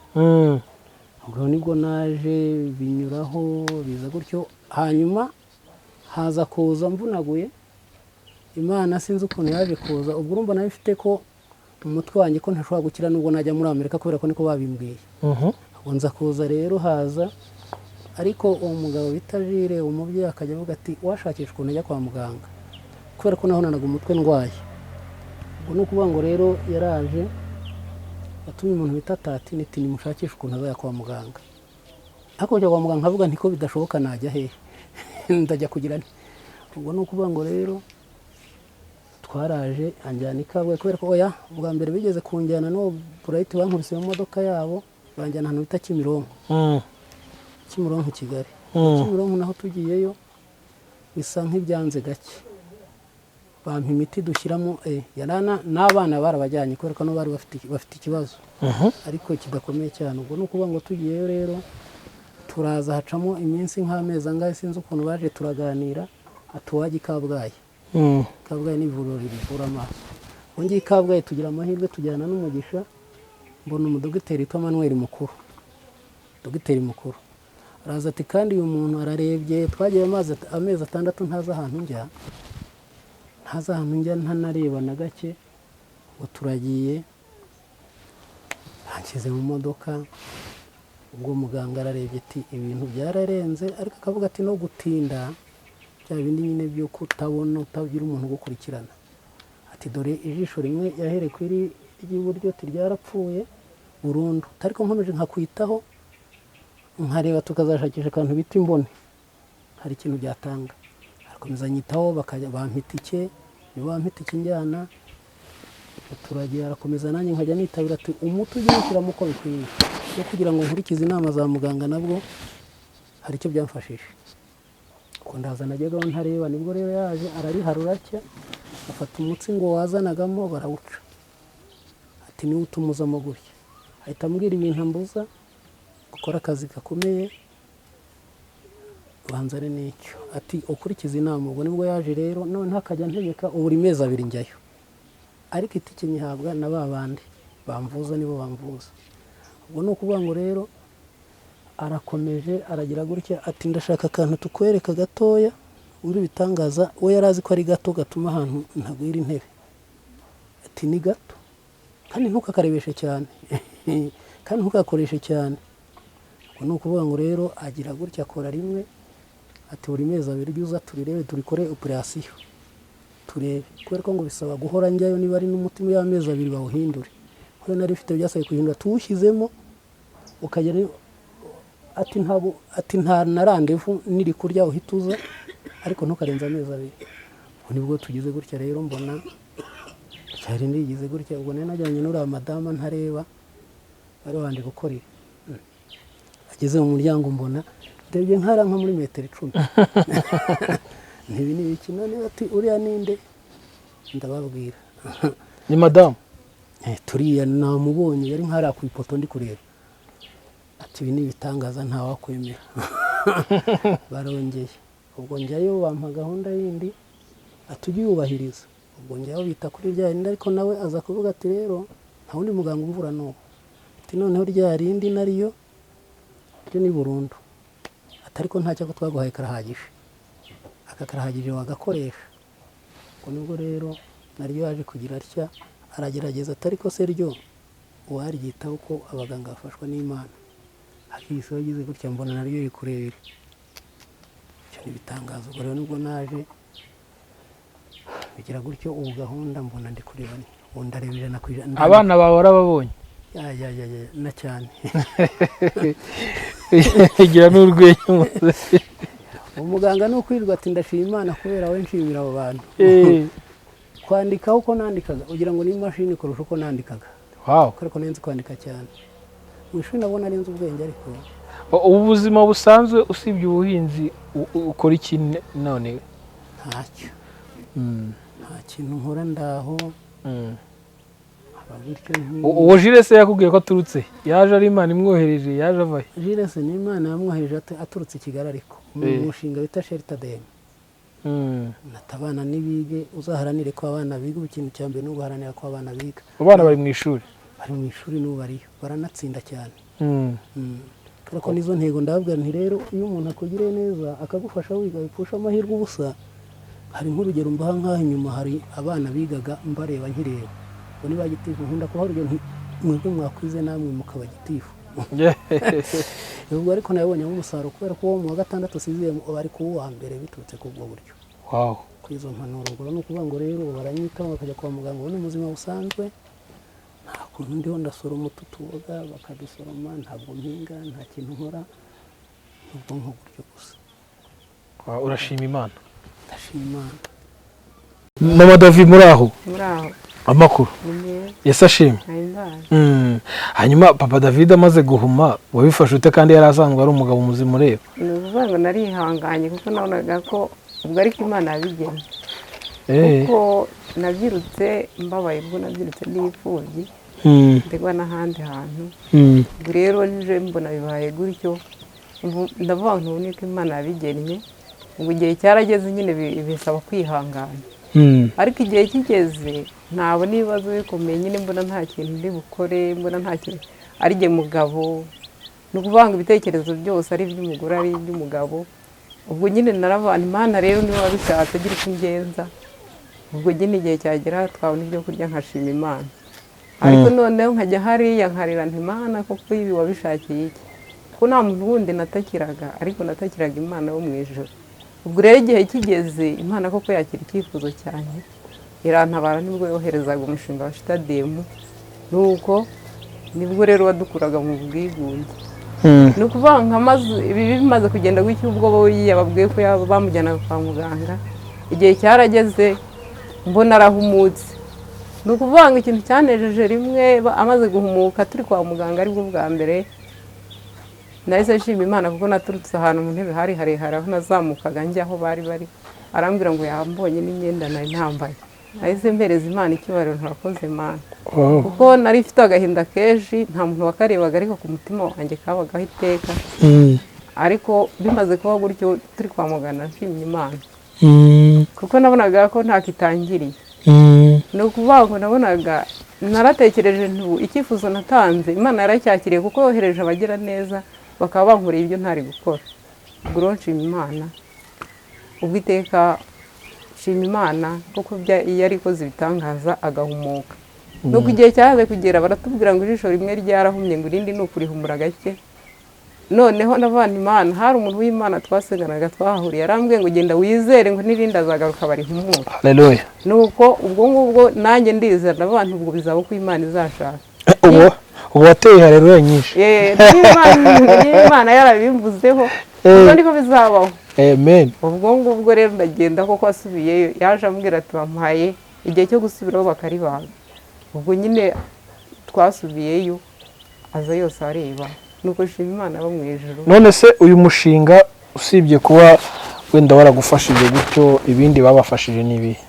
Ubwo nibwo naje binyuraho biza gutyo, hanyuma haza kuza mvunaguye Imana, sinzi ukuntu yaje kuza. Ubwo urumva nawe mfite ko mu mutwe wanjye ko ntashobora gukira nubwo najya muri Amerika, kubera ko niko babimbwiye. Ubwo nza kuza rero, haza ariko uwo mugabo bita Jire, umubyeyi akajya avuga ati washakisha ukuntu ajya kwa muganga, kubera ko nahonanaga umutwe ndwaye. Ubwo ni ukuvuga ngo rero yaraje yatumye umuntu bita Tatine ati nimushakishe ukuntu azajya kwa muganga. Ariko kujya kwa muganga nkavuga nti ko bidashoboka, najya hehe, ndajya kugira nti? Ubwo ni ukuvuga ngo rero twaraje anjyana i Kabgayi, kubera ko oya, ubwa mbere bigeze kunjyana n'uwo Burayiti, bankubise mu modoka yabo, banjyana ahantu bita Kimironko. Kimironko i Kigali. Kimironko naho tugiyeyo bisa nk'ibyanze gake, bampa imiti dushyiramo, yarana n'abana barabajyanye kubera ko nabo bari bafite ikibazo ariko kidakomeye cyane. Ubwo ni ukuvuga ngo tugiyeyo rero, turaza hacamo iminsi nk'amezi angahe, sinzi ukuntu baje turaganira, ati uwajya i Kabgayi. Kabgayi ni ivuriro rivura amaso. Ubwo ngiye i Kabgayi, tugira amahirwe tujyana n'umugisha, mbona umudogiteri witwa Manuel Mukuru, dogiteri mukuru. Araza ati kandi uyu muntu ararebye, twagiye amezi 6 ntazi ahantu njya, ntazi ahantu njya, ntanareba na gake. Ngo turagiye, anshyize mu modoka, ubwo muganga ararebye ati ibintu byararenze, ariko akavuga ati no gutinda bya bindi nyine byo kutabona, utagira umuntu ugukurikirana. Ati dore ijisho rimwe yahereye ku iri ry'iburyo, ati ryarapfuye burundu, ariko nkomeje nkakwitaho nkareba, tukazashakisha akantu bita imbone, hari ikintu byatanga. Arakomeza anyitaho, bakajya bampa itike, niba bampa itike njyana, turagiye, arakomeza nanjye nkajya nitabira, ati umuti ujye uwushyiramo uko bikwiye, no kugira ngo nkurikize inama za muganga, nabwo hari icyo byamfashije. Ubwo ndaza najyagaho ntareba, nibwo rero yaje arariharura atya, afata umutsi ngo wazanagamo barawuca, ati niwe utumuzamo gutya. Ahita ambwira ibintu ambuza gukora, akazi gakomeye banza ari n'icyo, ati ukurikize inama. Ubwo nibwo yaje rero noneho akajya antegeka, ubu buri mezi 2 njyayo, ariko itike nyihabwa na ba bandi bamvuza, nibo bamvuza. Ubwo ni ukuvuga ngo rero arakomeje aragira gutya, ati ndashaka akantu tukwereka gatoya wumva ibitangaza. We yari azi ko ari gato gatuma ahantu ntagwira intebe, ati ni gato kandi ntukakarebeshe cyane kandi ntukakoreshe cyane. Ubwo ni ukuvuga ngo rero agira gutya, akora rimwe, ati buri mezi 2 ujye uza turirebe, turikore operasiyo turebe, kubera ko ngo bisaba guhora njyayo, niba ari n'umutima y'amezi 2 bawuhindure, kuko nari mfite byasabye kuhindura, tuwushyizemo ukagera, ati ntabwo, ati nta na randevu, niri kurya uhita uza, ariko ntukarenze amezi 2. Ubwo nibwo tugize gutya rero, mbona cyari ndigize gutya. Ubwo nari najyanye n'uriya madama ntareba, bari babanje gukora ibi. Ageze mu muryango mbona ndebye nkara nko muri metero 10, ntibi ni ibiki none? Ati uriya ninde? Ndababwira. Ni madamu. Turiya namubonye, yari nkariya ku ipoto ndi kureba. Ati ibi ni ibitangaza ntawakwemera. Barongeye, ubwo njyayo bampa gahunda yindi, ati ujye uyubahiriza. Ubwo njyayo bita kuri rya rindi, ariko nawe aza kuvuga ati rero nta wundi muganga umvura n'ubu, ati noneho rya rindi nariyo ryo ni burundu. Ati Atari ko ntacyo, ko twaguhaye karahagije, aka karahagije wagakoresha. Ubwo nibwo rero naryo yaje kugira atya, aragerageza, atari ko se ryo uwaryitaho, ko abaganga bafashwa n'Imana. Akisi wagize gutya, mbona naryo riri kurebera. Icyo ni ibitangaza. Ubwo rero nibwo naje bigira gutyo, ubu gahunda mbona ndi kureba, ubu ndareba 100%. Abana bawe warababonye? Ya, ya, ya, ya, na cyane. Gira n'urwenya. Umuganga ni ukwirirwa ati: "Ndashima Imana kubera we, nshimira abo bantu." Kwandika uko nandikaga, ugira ngo ni imashini kurusha uko nandikaga. Kubera ko nari nzi kwandika cyane mu ishuri, nabona nari nzi ubwenge, ariko Ubu buzima busanzwe, usibye ubuhinzi, ukora iki none? Ntacyo, nta kintu nkora, ndaho haba gutyo. Uwo Jules se yakubwiye ko aturutse, yaje ari Imana imwohereje, yaje avahe? Jules ni Imana yamwohereje, aturutse i Kigali, ariko mu mushinga bita Shelter Them. Natabana n'ibige, uzaharanire ko abana biga. Ubu ikintu cya mbere ni uguharanira ko abana biga. Abana bari mu ishuri? Bari mu ishuri n'ubu bariyo, baranatsinda cyane. Kubera ko nizo ntego, ndababwira nti: "Rero iyo umuntu akugiriye neza akagufasha wiga, bipfusha amahirwe ubusa." Hari nk'urugero mbaha, nk'aho inyuma hari abana bigaga mbareba nkireba ngo niba gitifu, nkunda kubaha urugero nti: "Mwebwe mwakwize namwe mukaba gitifu." Ubwo ariko nabibonyemo umusaruro, kubera ko uwo mu wa gatandatu siziye bari kuba uwa mbere biturutse ku ubwo buryo, kuri izo mpanuro. Ubwo ni ukuvuga ngo rero ubu baranyitaho, bakajya kwa muganga. Ubu ni ubuzima busanzwe, nta kuntu ndiho, ndasoroma utu tuboga bakadusoroma, ntabwo mpinga, nta kintu nkora, ni ubwonko buryo gusa. Wow, urashima Imana. Ndashima Imana. Mama David, muri aho? Muri aho. Amakuru? Ni meza. Yesu ashimwe. Hahimbaza. Hanyuma papa David amaze guhuma, wabifashe ute kandi yari asanzwe ari umugabo muzima ureba? Ni ukuvuga ngo narihanganye, kuko nabonaga ko ubwo ariko Imana yabigennye, kuko nabyirutse mbabaye, ubwo nabyirutse n'imfubyi, ndegwa n'ahandi hantu. Ubwo rero nje mbona bibaye gutyo, ndavuga ngo ubu niko Imana yabigennye. Ubwo igihe cyarageze nyine, bisaba kwihangana, ariko igihe kigeze ntabona ibibazo bikomeye nyine, mbona nta kintu ndi bukore, mbona nta kintu ari jye mugabo. Ni ukuvuga ngo ibitekerezo byose ari iby'umugore, ari iby'umugabo. Ubwo nyine naravana Imana rero, niba wabishatse agira uko ungenza. Ubwo nyine igihe cyagera twabona ibyo kurya nkashima Imana, ariko noneho nkajya hariya nkarira nti: "Imana, koko ibi wabishakiye iki?" Kuko nta muntu wundi natakiraga, ariko natakiraga Imana yo mu ijuru. Ubwo rero igihe kigeze, Imana koko yakira icyifuzo cyanjye, irantabara. Nibwo yoherezaga umushinga wa Shelter Them, nuko nibwo rero wadukuraga mu bwigunge. Ni ukuvuga ngo amaze ibi bimaze kugenda gutyo, ubwo bo yababwiye ko bamujyanaga kwa muganga, igihe cyarageze mbona arahumutse. Ni ukuvuga ngo ikintu cyanejeje rimwe, amaze guhumuka turi kwa muganga, aribwo bwa mbere nahise nshima Imana, kuko naturutse ahantu mu ntebe hari harehare, aho nazamukaga njya aho bari bari, arambwira ngo yambonye n'imyenda nari ntambaye. Nahise mpereza Imana icyubahiro, nturakoze Imana, kuko nari mfite agahinda kenshi, nta muntu wakarebaga, ariko ku mutima wanjye kabagaho iteka. Ariko bimaze kuba gutyo turi kwa muganga, nshimye Imana, kuko nabonaga ko ntakitangiriye. Ni ukuvuga ngo nabonaga naratekereje nti: "Ubu icyifuzo natanze Imana yaracyakiriye, kuko yohereje abagira neza bakaba bankoreye ibyo ntari gukora." Ubwo rero nshima Imana, ubwo iteka nshima Imana kuko iyo ari ikoze ibitangaza agahumuka. Nuko igihe cyaje kugera baratubwira ngo ijisho rimwe ryarahumye, ngo irindi ni ukurihumura gake. Noneho ndavana Imana, hari umuntu w'Imana twasenganaga twahahuriye, arambwiye ngo: "Genda wizere," ngo n'irindi azagaruka barihumura. Haleluya. Nuko ubwo ngubwo nanjye ndizera, ndavuga nti: "Ubwo bizaba uko Imana izashaka." Ubu wateye haleluya nyinshi. Niba Imana yarabimvuzeho, ubwo niko bizabaho. Amen. Ubwo ngubwo rero ndagenda koko, asubiyeyo yaje ambwira ati: "Bamuhaye igihe cyo gusubiraho bakaribaga." Ubwo nyine twasubiyeyo, aza yose areba. Nuko nshima Imana bo mu ijuru. None se uyu mushinga, usibye kuba wenda waragufashije gutyo, ibindi babafashije ni ibihe?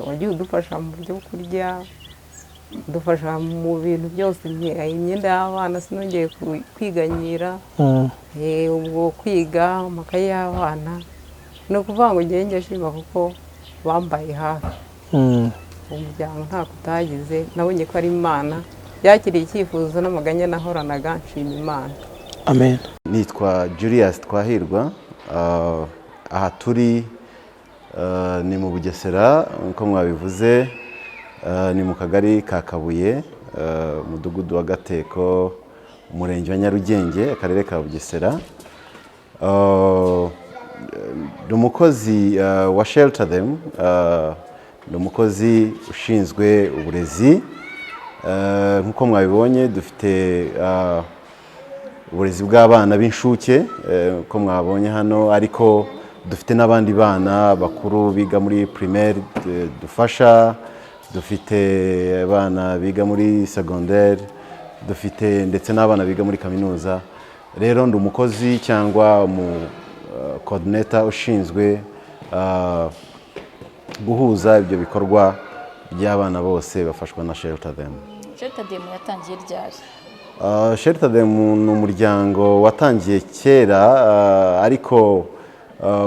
Wagiye udufasha mu buryo bwo kurya, udufasha mu bintu byose, imyenda y'abana sinongeye kwiganyira. Ubwo kwiga, amakaye y'abana, ni ukuvuga ngo ngewe njye nshima kuko bambaye hafi. Umuryango ntako utagize, nabonye ko ari Imana yakiriye icyifuzo n'amaganya nahoranaga, nshima Imana. Amen. Nitwa Julius Twahirwa. Aha turi ni mu Bugesera nk'uko mwabivuze, ni mu kagari ka Kabuye, umudugudu wa Gateko, umurenge wa Nyarugenge, akarere ka Bugesera. Ndi umukozi wa Shelter Them, ndi umukozi ushinzwe uburezi. Nk'uko mwabibonye, dufite uburezi bw'abana b'inshuke, uko mwabonye hano, ariko dufite n'abandi bana bakuru biga muri primaire dufasha, dufite abana biga muri secondaire, dufite ndetse n'abana biga muri kaminuza. Rero ndi umukozi cyangwa umu coordinator ushinzwe guhuza ibyo bikorwa by'abana bose bafashwa na Shelter Them. Shelter Them yatangiye ryari? Shelter Them ni umuryango watangiye kera, ariko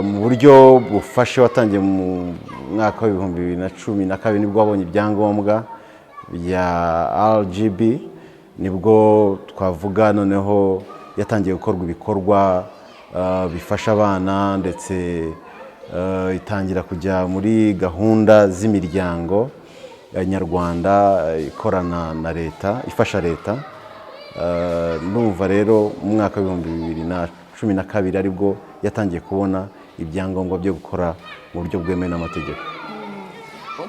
mu buryo bufashe watangiye mu mwaka wa 2012, nibwo wabonye ibyangombwa bya RGB, nibwo twavuga noneho yatangiye gukorwa ibikorwa bifasha abana, ndetse itangira kujya muri gahunda z'imiryango nyarwanda ikorana na leta, ifasha leta. Ndumva rero mu mwaka wa 2012 aribwo yatangiye kubona ibyangombwa byo gukora mu buryo bwemewe n'amategeko.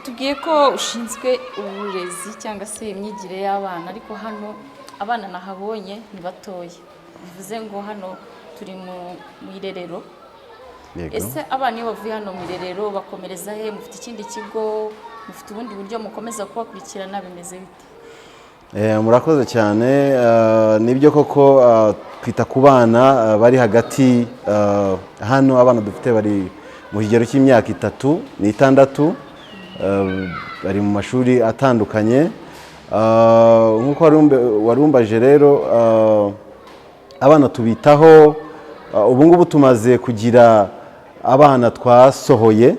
Tubwiye ko ushinzwe uburezi cyangwa se imyigire y'abana, ariko hano abana nahabonye ni batoya, bivuze ngo hano turi mu irerero. Yego. Ese abana iyo bavuye hano mu irerero bakomereza he? Mufite ikindi kigo? Mufite ubundi buryo mukomeza kubakurikirana? Bimeze bite? Murakoze cyane. Nibyo koko, twita ku bana bari hagati, hano abana dufite bari mu kigero cy'imyaka 3 n'6, bari mu mashuri atandukanye. Nk'uko warumbaje rero, abana tubitaho. Ubu ngubu tumaze kugira abana twasohoye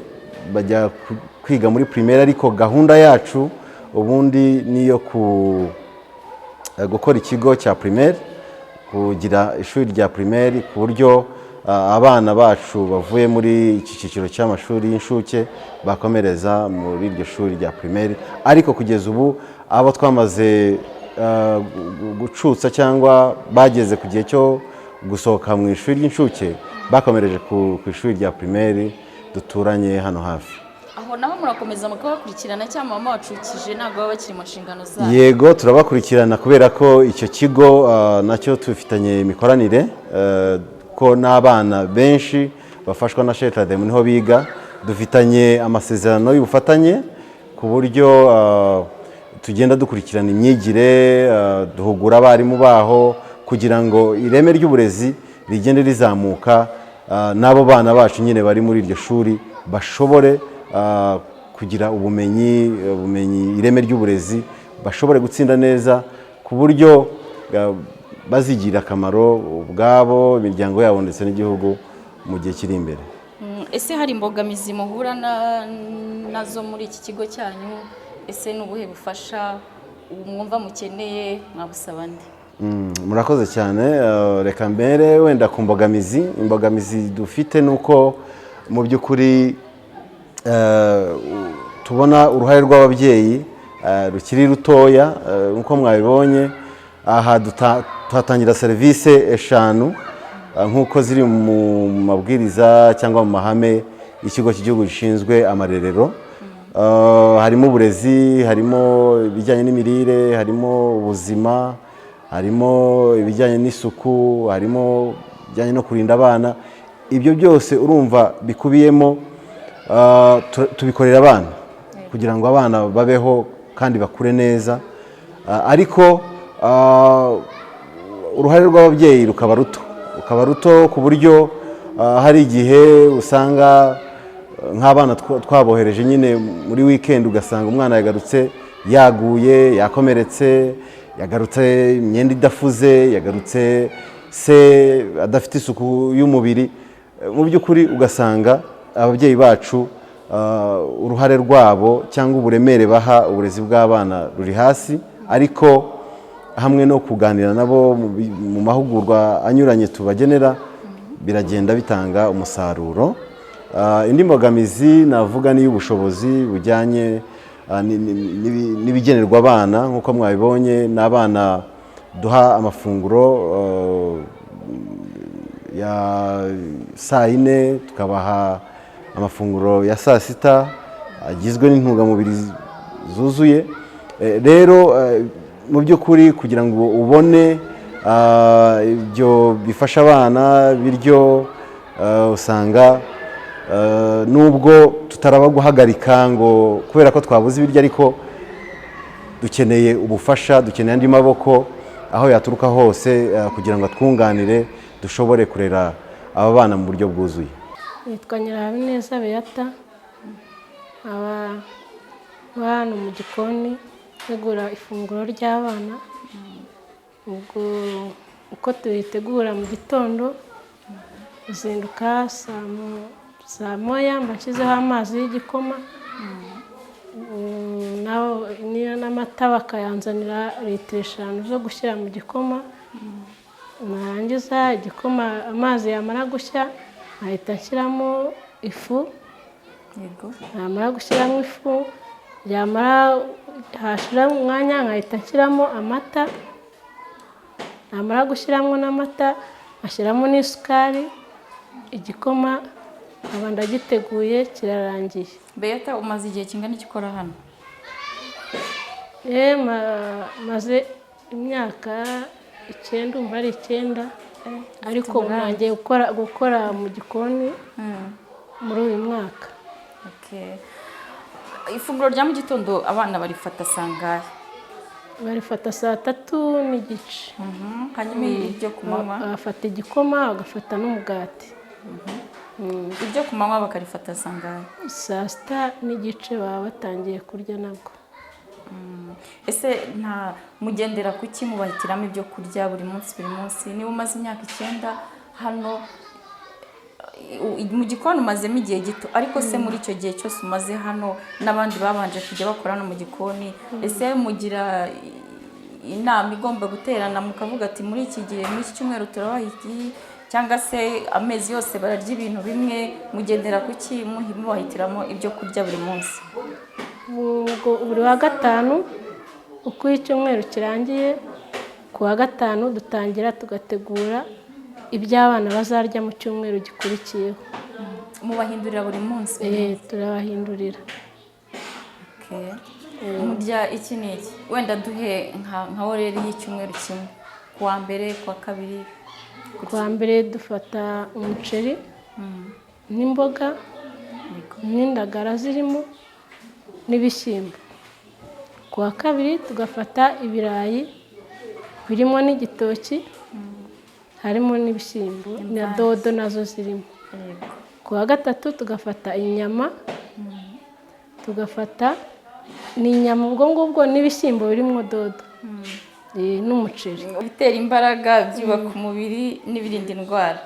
bajya kwiga muri primaire, ariko gahunda yacu ubundi niyo ku gukora ikigo cya primaire, kugira ishuri rya primaire, ku buryo abana bacu bavuye muri iki cyiciro cy'amashuri y'incuke bakomereza muri iryo shuri rya primaire. Ariko kugeza ubu abo twamaze gucutsa cyangwa bageze ku gihe cyo gusohoka mu ishuri ry'incuke bakomereje ku ishuri rya primaire duturanye hano hafi. Aho naho murakomeza mukabakurikirana, cyangwa mama bacukije ntabwo baba bakiri mu nshingano zabo? Yego, turabakurikirana, kubera ko icyo kigo nacyo tufitanye imikoranire, ko n'abana benshi bafashwa na Shelter Them niho biga. Dufitanye amasezerano y'ubufatanye ku buryo tugenda dukurikirana imyigire, duhugura abarimu baho kugira ngo ireme ry'uburezi rigende rizamuka, n'abo bana bacu nyine bari muri iryo shuri bashobore kugira ubumenyi, ireme ry'uburezi, bashobore gutsinda neza ku buryo bazigirira akamaro ubwabo, imiryango yabo ndetse n'igihugu mu gihe kiri imbere. Ese hari imbogamizi muhura nazo muri iki kigo cyanyu? Ese ni ubuhe bufasha mwumva mukeneye? Mwabusaba nde? Murakoze cyane. Reka mbere wenda ku mbogamizi. Imbogamizi dufite ni uko mu by'ukuri tubona uruhare rw'ababyeyi rukiri rutoya. Nk'uko mwabibonye aha, tuhatangira serivisi eshanu, nk'uko ziri mu mabwiriza cyangwa mu mahame y'ikigo cy'igihugu gishinzwe amarerero. Harimo uburezi, harimo ibijyanye n'imirire, harimo ubuzima, harimo ibijyanye n'isuku, harimo ibijyanye no kurinda abana. Ibyo byose urumva bikubiyemo, tubikorera abana kugira ngo abana babeho kandi bakure neza. Ariko uruhare rw'ababyeyi rukaba ruto ku buryo hari igihe usanga nk'abana twabohereje nyine muri weekend, ugasanga umwana yagarutse yaguye, yakomeretse, yagarutse imyenda idafuze, yagarutse se adafite isuku y'umubiri. Mu by'ukuri ugasanga ababyeyi bacu, uruhare rwabo cyangwa uburemere baha uburezi bw'abana ruri hasi, ariko hamwe no kuganira nabo mu mahugurwa anyuranye tubagenera, biragenda bitanga umusaruro. Indi mbogamizi navuga ni iy'ubushobozi bujyanye n'ibigenerwa abana. Nk'uko mwabibonye, ni abana duha amafunguro ya saa 4, tukabaha amafunguro ya saa 6 agizwe n'intungamubiri zuzuye. Rero mu by'ukuri kugira ngo ubone ibyo bifasha abana biryo, usanga nubwo tutaraba guhagarika ngo kubera ko twabuze ibiryo, ariko dukeneye ubufasha, dukeneye andi maboko aho yaturuka hose, kugira ngo atwunganire dushobore kurera aba bana mu buryo bwuzuye. Nitwa Nyirahabineza Beata, aba hano mu gikoni ntegura ifunguro ry'abana. Ubwo uko turitegura mu gitondo, uzinduka saa 1, mba nshyizeho amazi y'igikoma, niyo n'amata bakayanzanira litiro 5 zo gushyira mu gikoma. Narangiza igikoma, amazi yamara gushya, nkahita nshyiramo ifu. Namara gushyiramo ifu, yamara hashira umwanya nkahita nshyiramo amata. Namara gushyiramo n'amata, nkashyiramo n'isukari, igikoma nkaba ndagiteguye, kirarangiye. Beata, umaze igihe kingana iki ukora hano? Maze imyaka 9, umva ari 9, ariko ubu ntangiye gukora mu gikoni muri uyu mwaka. Ifunguro rya mu gitondo abana barifata sangahe? Barifata saa 3:30. Hanyuma ibyo ku manywa? Bafata igikoma, bagafata n'umugati. Ibyo ku manywa bakarifata sangahe? Saa 6:30 baba batangiye kurya nabwo. Ese nta mugendera kuki mubahitiramo ibyo kurya buri munsi buri munsi? Niba umaze imyaka 9 hano mu gikoni, umazemo igihe gito, ariko se muri icyo gihe cyose umaze hano n'abandi babanje kujya bakora hano mu gikoni, ese mugira inama igomba guterana mukavuga ati muri iki gihe, muri iki cyumweru turabaha iki, cyangwa se amezi yose bararya ibintu bimwe? Mugendera kuki mubahitiramo ibyo kurya buri munsi? Ubwo buri wa gatanu, uko icyumweru kirangiye, ku wa gatanu dutangira tugategura ibyo abana bazarya mu cyumweru gikurikiyeho. Mubahindurira buri munsi? Turabahindurira. Murya iki n'iki? Wenda duhe nka horaire y'icyumweru kimwe, ku wa mbere, ku wa kabiri. Ku wa mbere dufata umuceri n'imboga n'indagara zirimo n'ibishyimbo. Ku wa kabiri tugafata ibirayi birimo n'igitoki, harimo n'ibishyimbo na dodo nazo zirimo. Ku wa gatatu tugafata inyama, tugafata ni inyama ubwo ngubwo n'ibishyimbo birimo dodo n'umuceri. Ibitera imbaraga, byubaka umubiri n'ibirinda indwara.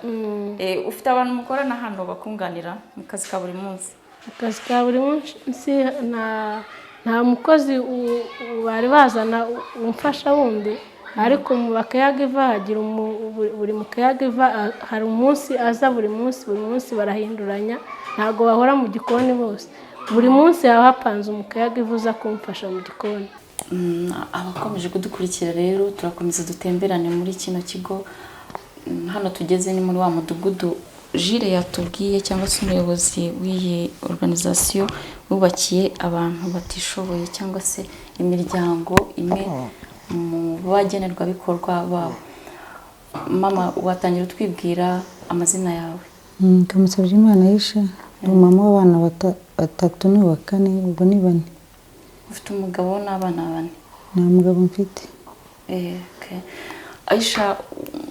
Ufite abantu mukorana hano bakunganira mu kazi ka buri munsi? Akazi ka buri munsi, nta mukozi bari bazana umfasha wundi, ariko mu ba caregiver hagira buri mu caregiver hari umunsi aza buri munsi, buri munsi barahinduranya, ntabwo bahora mu gikoni bose. Buri munsi haba hapanze umu caregiver uza kumfasha mu gikoni. Abakomeje kudukurikira rero, turakomeza dutemberane muri kino kigo. Hano tugeze ni muri wa mudugudu Jire yatubwiye, cyangwa se umuyobozi w'iyi organization wubakiye abantu batishoboye, cyangwa se imiryango imwe mu bagenerwabikorwa babo. Mama, watangira utwibwira amazina yawe? Kamusabye Imana Yisha, ni umumama w'abana batatu n'uwa kane, ubwo ni bane. Ufite umugabo n'abana bane? Nta mugabo mfite. Okay. Aisha,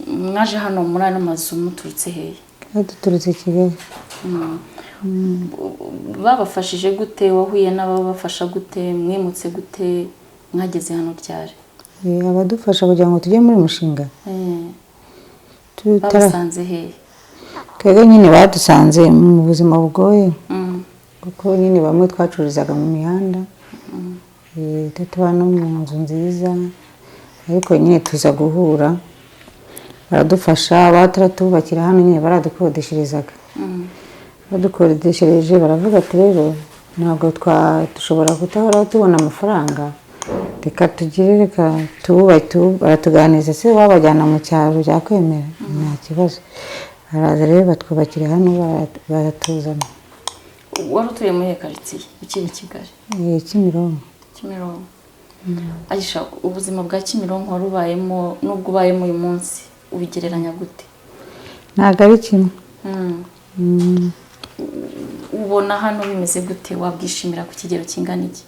mwaje hano muri ano mazu muturutse hehe? Duturutse i Kigali. Babafashije gute? Wahuye n'ababafasha gute? Mwimutse gute? Mwageze hano ryari? Abadufasha kugira ngo tujye muri mushinga, Babasanze hehe? Twebwe nyine badusanze mu buzima bugoye, kuko nyine bamwe twacururizaga mu mihanda, tuba no mu nzu nziza. Ariko nyine tuza guhura, baradufasha, bataratubakira hano nyine baradukodesherezaga. Badukodeshereje baravuga ati rero ntabwo dushobora kudahora tubona amafaranga, reka tugire, reka tuwubake. Baratuganiriza, se wabajyana mu cyaro byakwemera? Nta kibazo. Baraza rero batwubakira hano, baratuzana. Wari utuye muri iyo karitsiye ukiri i Kigali? Kimironko. Kimironko. Aisha, ubuzima bwa Kimironko wari ubayemo n'ubwo ubayemo uyu munsi ubigereranya gute? Ntabwo ari kimwe. Ubona hano bimeze gute? Wabwishimira ku kigero kingana iki?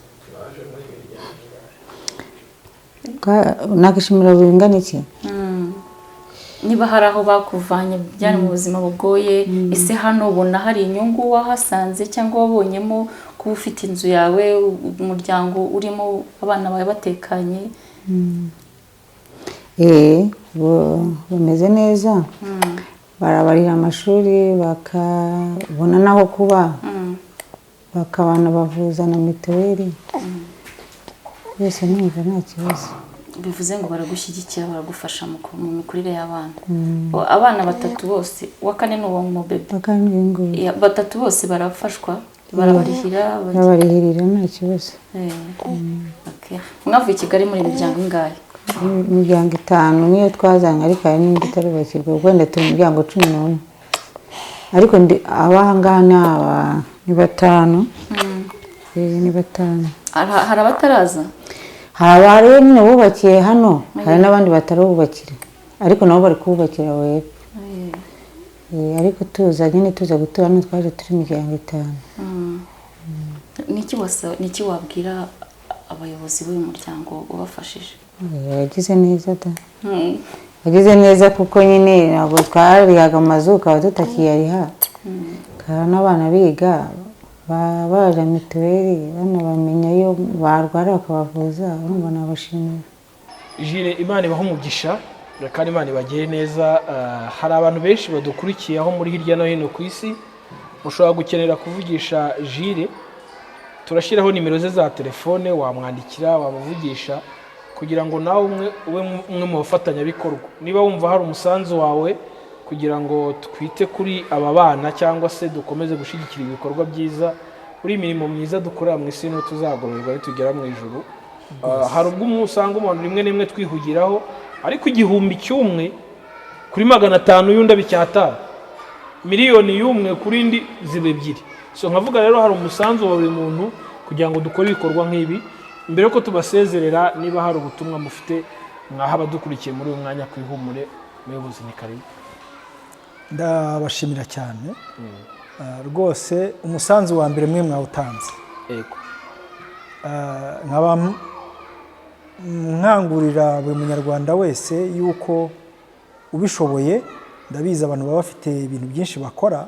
Nakishimira bingana iki? Niba hari aho bakuvanye byari mu buzima bugoye, ese hano ubona hari inyungu wahasanze cyangwa wabonyemo kuba ufite inzu yawe, umuryango urimo, abana bawe batekanye? Bameze neza, barabarira amashuri, bakabona n'aho kuba, bakabana bavuza na mituweli, byose numva nta kibazo. Bivuze ngo baragushyigikira, baragufasha mu mikurire y'abana. Abana batatu bose, uwa kane ni uwo mubebe? Batatu bose barafashwa, barabarihira? Barabarihirira, nta kibazo. Mwavuye i Kigali muri imiryango ingahe? Imiryango 5 niyo twazanye, ariko hari n'indi itarubakirwa, wenda turi imiryango 11, ariko abahangaha ni 5. Ni 5. Hari abataraza? Hari abari nyine bubakiye hano, hari n'abandi batarubakira, ariko nabo bari kubakira wepfo. Ariko tuza nyine, tuza gutura hano, twaje turi imiryango 5. Niki wabwira abayobozi b'uyu muryango ubafashije? Yagize neza da, yagize neza, kuko nyine ntabwo twarihaga amazu, ukaba tutakiyariha, kandi n'abana biga baje mituweli, banabamenya iyo barwara bakabavuza, urumva nabashimira. Jire, Imana ibahe umugisha kandi Imana ibagire neza. Hari abantu benshi badukurikiye aho muri hirya no hino ku isi, mushobora gukenera kuvugisha Jire, turashyiraho nimero ze za telefone, wamwandikira, wamuvugisha, kugira ngo nawe umwe ube umwe mu bafatanyabikorwa. Niba wumva hari umusanzu wawe kugira ngo twite kuri aba bana cyangwa se dukomeze gushyigikira ibikorwa byiza, kuri imirimo myiza dukorera mu isi, niho tuzagororerwa nitugera mu ijuru. Hari ubwo usanga umuntu rimwe n'imwe twihugiraho, ariko 1000 cy'umwe kuri 500 y'undi abicyatanu, miliyoni y'umwe kuri indi ziba 2. So nkavuga rero hari umusanzu wa buri muntu kugira ngo dukore ibikorwa nk'ibi. Mbere yuko tubasezerera, niba hari ubutumwa mufite mwaha abadukurikiye muri uyu mwanya ku Ihumure, muyobozi ni karibu. Ndabashimira cyane rwose, umusanzu wa mbere mwe mwawutanze. Nkaba nkangurira buri munyarwanda wese yuko ubishoboye, ndabizi abantu baba bafite ibintu byinshi bakora,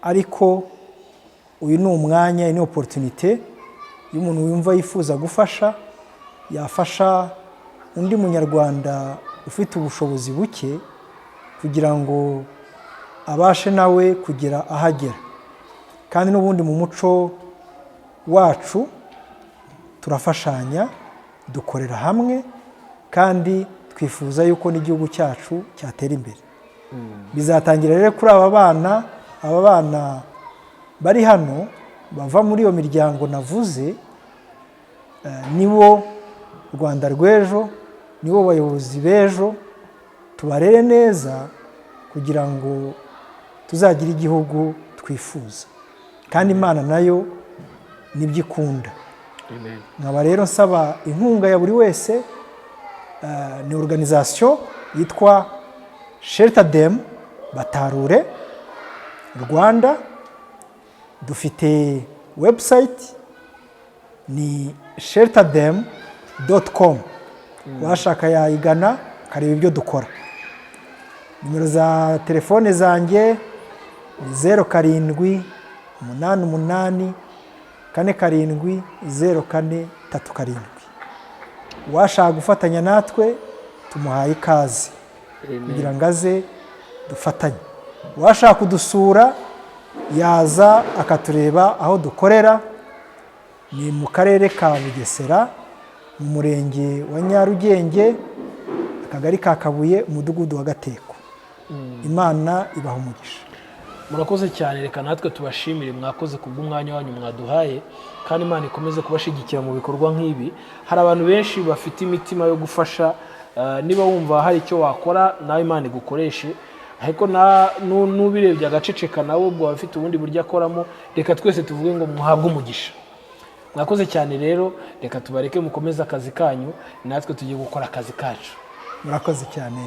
ariko uyu ni umwanya, ni opportunité y'umuntu wumva yifuza gufasha, yafasha undi munyarwanda ufite ubushobozi buke kugira ngo abashe nawe kugera ahagera. Kandi n'ubundi mu muco wacu turafashanya, dukorera hamwe, kandi twifuza yuko n'igihugu cyacu cyatera imbere. Bizatangira rero kuri aba bana, aba bana bari hano bava muri iyo miryango navuze, nibo Rwanda rw'ejo, nibo bayobozi b'ejo, tubarere neza kugira ngo tuzagire igihugu twifuza. Kandi Imana nayo nibyo ikunda. Nkaba rero nsaba inkunga ya buri wese. Ni organisation yitwa Shelter Them Batarure Rwanda, dufite website ni shelterthem.com, washaka yayigana akareba ibyo dukora. Nimero za telefone zanjye ni 07 8 8 4 7 0 4 3 7. Washaka gufatanya natwe tumuhaye ikaze kugira ngo aze dufatanye. Washaka kudusura yaza akatureba aho dukorera, ni mu karere ka Bugesera, Mu murenge wa Nyarugenge, akagari ka Kabuye, umudugudu wa Gateko. Imana ibaha umugisha. Murakoze cyane. Reka natwe tubashimire, mwakoze ku bw'umwanya wanyu mwaduhaye, kandi Imana ikomeze kubashyigikira mu bikorwa nk'ibi. Hari abantu benshi bafite imitima yo gufasha. Niba wumva hari icyo wakora, nawe Imana igukoreshe. Ariko n'ubirebye agaceceka, nawe ubwo aba afite ubundi buryo akoramo. Reka twese tuvuge ngo muhabwe umugisha. Mwakoze cyane rero, reka tubareke mukomeze akazi kanyu, natwe tugiye gukora akazi kacu. Murakoze cyane.